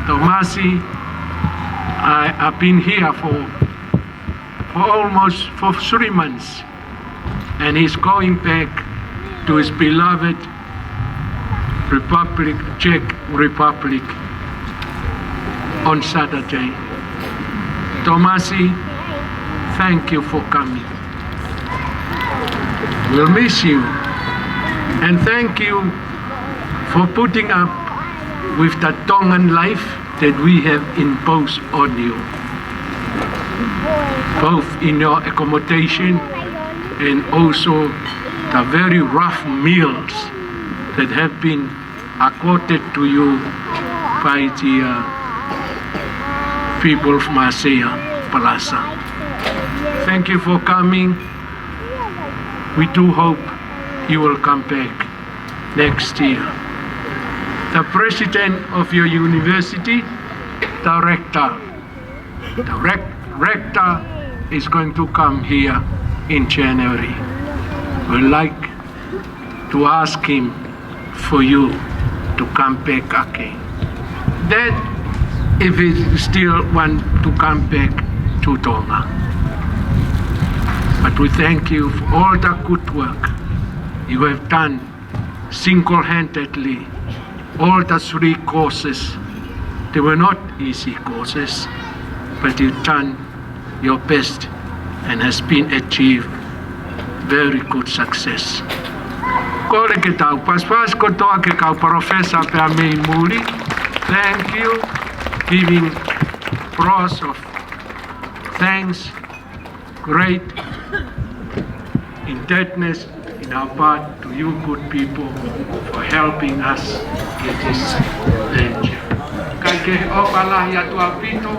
Tomasi, I have been here for, for almost for three months. And he's going back to his beloved Republic, Czech Republic, on Saturday. Tomasi, thank you for coming. We'll miss you. And thank you for putting up with the Tongan life that we have imposed on you, both in your accommodation and also the very rough meals that have been accorded to you by the, uh, people of Masea Plaza. Thank you for coming. We do hope you will come back next year. The president of your university, the rector, the rec-, rector is going to come here in January. We'd like to ask him for you to come back again. That if you still want to come back to Tonga. But we thank you for all the good work you have done single-handedly, all the three courses. They were not easy courses, but you've done your best and has been achieved very good success. Kole ke tau pasipasi kotoa ki he kau professor pea mei muli. Thank you, giving applause of thanks, great indebtedness in our part to you good people for helping us in this venture. Kae ke ʻofa lahi atu ʻaupito,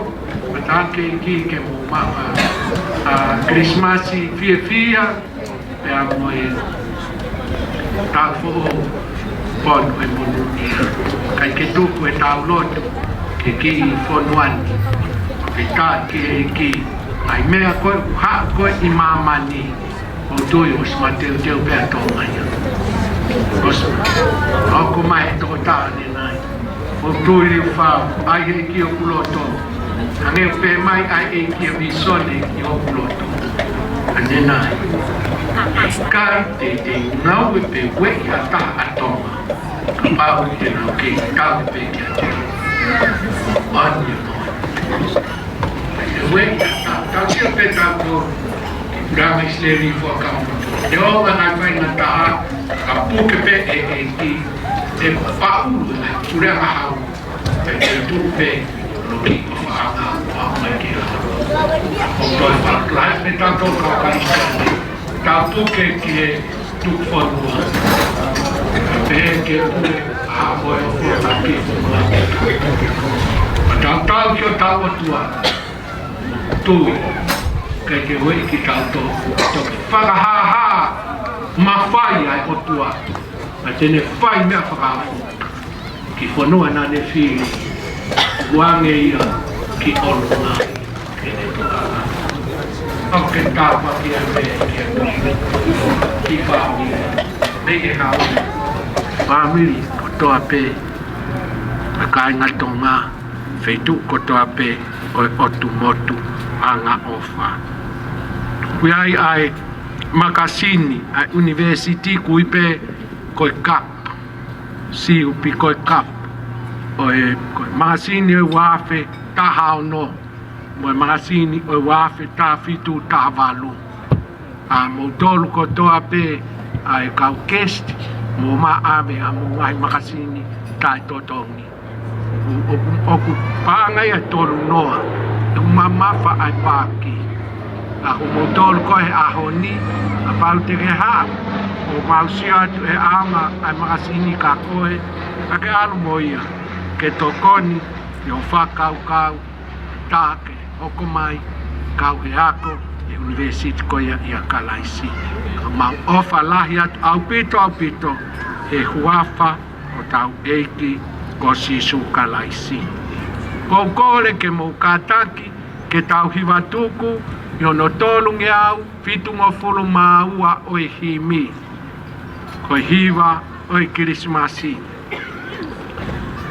ʻofa atu ki he ʻEiki ke mou maʻu ʻa e Kilisimasi fiefia, pea mo e taʻu foʻou, pea mo e monūʻia. Kae ke tuku ʻetau lotu ki he kiʻi fonua ni, ke taki ʻe he ʻEiki ʻa e meʻa ko ē ʻoku haʻu ko ē ʻi māmani, ʻoku tui ʻosi mateuteu pē ʻa Tonga ia. ʻOsi hoko mai e tokotaha ʻanenai. ʻOku tui liliu fau, ʻai ʻe he ʻEiki hoku loto. Hangē pē mai ʻa e ʻEiki ʻa e vīsone ʻi hoku loto. ʻAnenai. ʻIkai te te ngāue pē ueʻi ha taha ʻa Tonga. Kapau te nau kei tau pē kiate au. ʻAnenai. Ueʻi ha taha, tau sio pē tautolu ki he puleʻanga ʻIsileli, Fuakava Motuʻa. Te ʻoua naʻa fai ha taha, ka puke pē ʻe he ʻEiki, ʻe paʻulu ʻa e puleʻanga hau, pea te tuʻu pē ʻo loki ʻo faʻanga ʻo aʻu mai ki he ʻaho. ʻOku toe fakalai pē tautolu kau Kalisitiane, tau puke ki he tuku fonua. Pea ke pule ʻa e ʻofa ʻa e fonua. Pea tau tau ki hotau ʻOtua. Tui, ʻikai ke ueʻi kitautolu, toki fakahāhā mafai ʻa e ʻOtua, ka te ne fai meʻa fakaofo ki he fonua naʻa ne fili, ʻoange ia ki ʻolunga ke ne toka. ʻOku ke tāpuaki ʻa e meʻa ki he fāmili, mei he hau. Fāmili kotoa pē, ʻa e kāinga Tonga, feituʻu kotoa pē ʻo e ʻotu motu, angaʻofa. ʻOku ʻi ai ʻa e makasini ʻa e ʻunivēsiti ʻoku ui pē ko e CUP, C U P, ko e CUP. ʻO e, ko e makasini ʻo e ua afe taha ono. mo e makasini ʻo e ua afe taha fitu taha valu. ʻA moutolu kotoa pē ʻa e kau guest, mou maʻave ʻa e ngaahi makasini taʻetotongi. ʻOku, ʻoku, ʻoku paʻanga ia ʻe tolu noa, ʻoku mamafa ʻa e paaki. ʻA ko moutolu ko ē he ʻaho ni, kapau te ke haʻu, ʻo mau sio atu he ʻaonga ʻa e makasini ka ko ē, ka ke ʻalu mo ia, ke tokoni ʻi hoʻo fakakaukau, tā ke hoko mai, kau he ako ʻi he ʻunivēsiti ko ia ʻia Kalaisi. Ka mau ʻofa lahi atu ʻaupito, ʻaupito, he huafa ʻo hotau ʻEiki ko Sīsū Kalaisi. ʻOku ou kole ke mou kātaki ke tau hiva tuku ʻi hono tolungeau fitungofulu mā ua ʻo e himi, ko e hiva ʻo e Kilisimasi.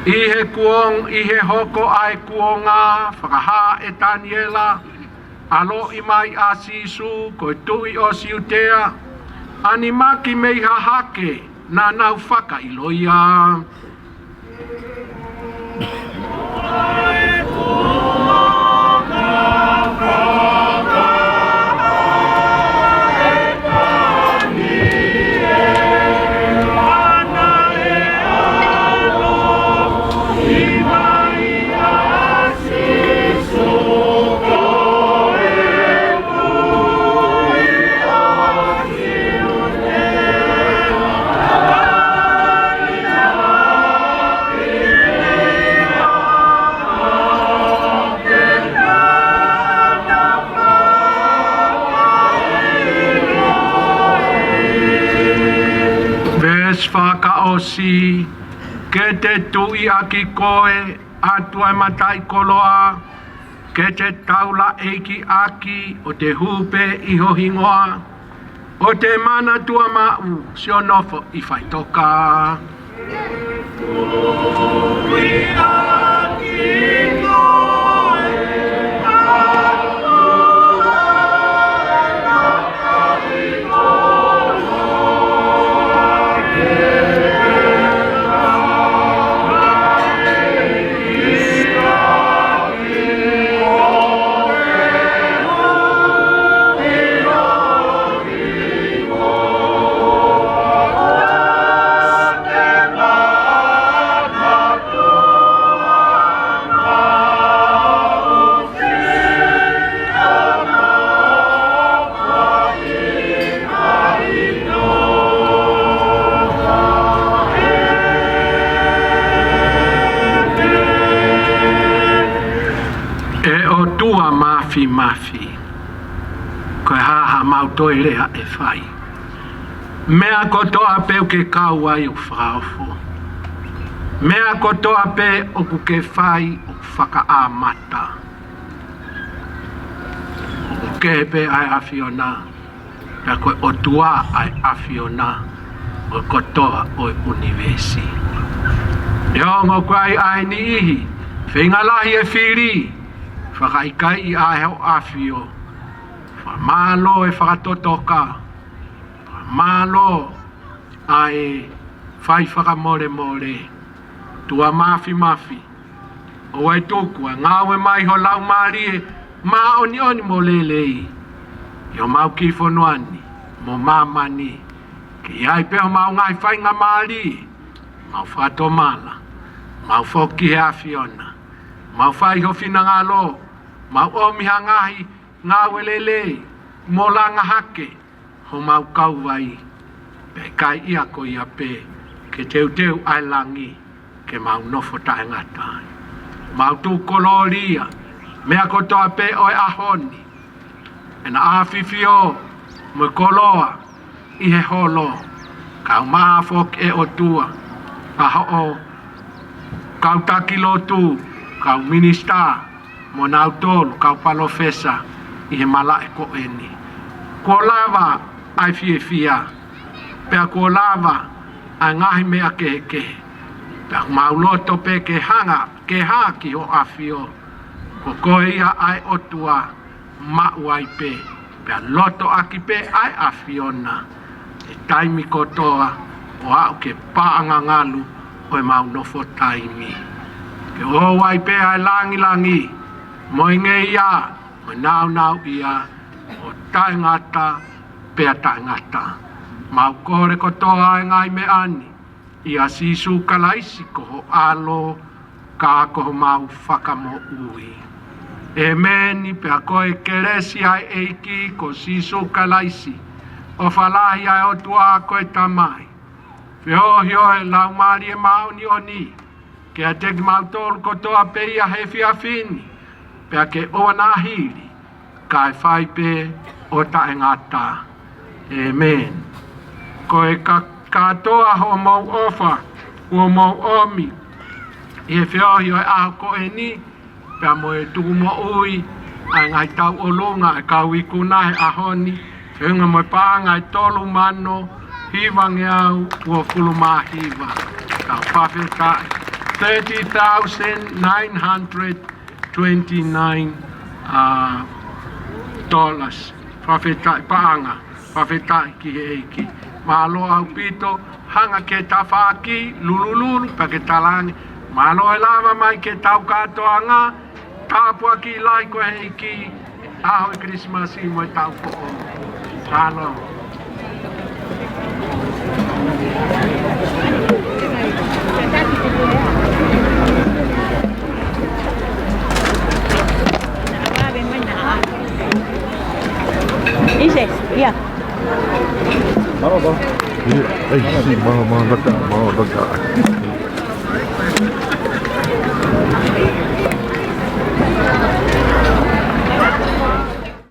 ʻI he kuong-, ʻi he hoko ʻa e kuonga, fakahā ʻe Taniela, ʻaloʻi mai ʻa Sīsū ko e Tuʻi ʻo Siutea, ʻa e nimaki mei hahake naʻa nau fakaʻilo ia. Veesi fakaʻosi, ke te tuʻi ʻaki koe, ʻOtua ʻo e mataʻikoloa, ke te taulaʻeiki ʻaki, ʻo te hū pē ʻi ho hingoa, ʻo te manatua maʻu siʻo nofo ʻi faʻitoka. ʻE ʻOtua Māfimafi, ko e hā haʻamau toe lea ʻe fai? Meʻa kotoa pē ʻoku ke kau ai ʻoku fakaofo. Meʻa kotoa pē ʻoku ke fai ʻoku fakaʻamata. ʻOku kehe pē ʻa e ʻAfiona, pea ko e ʻOtua ʻa e ʻAfiona ʻo e kotoa ʻo e ʻunivēsi. Neongo ʻoku ʻi ai ʻa e niʻihi feinga lahi e fili, fakaʻikaiʻi ʻa e Hoʻo ʻAfio. Fakamālō e fakatotoka, fakamālō ʻa e fai fakamolemole. ʻOtua Māfimafi, ʻoua ʻe tuku ʻa e ngāue mai ho Laumālie Māʻoniʻoni mo lelei ʻi homau kiʻi fonua ni mo māmani. Ke ʻi ai pē homau ngaahi faingamālie, mau fakatomala, mau foki he ʻAfiona, mau fai ho finangalo, mau ʻomi ha ngaahi ngāue lelei mo langa hake homau kauvai, pea ʻikai ia ko ia pē, ke teuteu ʻa e langi ke mau nofo taʻengata ai. Mau tuku kolōlia meʻa kotoa pē ʻo e ʻaho ni, ʻena ʻafifio mo e koloa ʻi he holo, kae ʻumaʻā foki ʻe ʻOtua ʻa hoʻo kau taki lotu, kau minisitā, mo nautolu kau palōfesa ʻi he malaʻe ko eni. Kuo lava ʻa e fiefia, pea kuo lava ʻa e ngaahi meʻa kehekehe, pea mau loto pē ke hanga, ke hā ki Hoʻo ʻAfio. Ko koe ia ʻa e ʻOtua maʻu ai pē, pea loto ʻaki pē ʻa e ʻAfiona he taimi kotoa, ʻo aʻu ki he paʻanga ngalu ʻo ʻemau nofo taimi. Ke ʻoua ʻe pē ʻa e langilangi, mo e ngeia, mo e nāunauʻia, ʻo taʻengata pea taʻengata. Mau kole kotoa e ngaahi meʻa ni ʻia Sīsū Kalaisi ko ho ʻAlo, ka ko homau Fakamoʻui. ʻĒmeni. Pea ko e kelesi ʻa e ʻEiki ko Sīsū Kalaisi, ʻofa lahi ʻa e ʻOtua ko e Tamai, feohi ʻo e Laumālie Māʻoniʻoni, ke ʻiate kimautolu kotoa pē ʻi he efiafi ni, pea ke ʻoua naʻa hili, kae fai pē ʻo taʻengata. ʻĒmeni. Ko e ka-, kātoa hoʻomou ʻofa kuo mou ʻomi ʻi he feohi ʻo e ʻaho ko eni, pea mo e tuku moʻui ʻa e ngaahi tauʻolunga ʻa e kau ikuna he ʻaho ni, feʻunga mo e paʻanga ʻe tolu mano hivangeau uofulu mā hiva. Ka fakafetaʻi. Thirty thousand nine hundred twenty-nine, uh, dollars. Fakafetaʻi paʻanga, fakafetaʻi ki he ʻEiki. Mālō ʻaupito, hanga ki he tafaʻaki, lulululu, pea ke talaange, mālō e lava mai ki he tau kātoanga, tāpuaki lahi ko e ʻEiki, ʻaho e Kilisimasi mo e taʻu foʻou. Shalom. Ise, ia. Mālō, mālō. Ia, ei, si, mālō, mālō, laka, mālō, laka.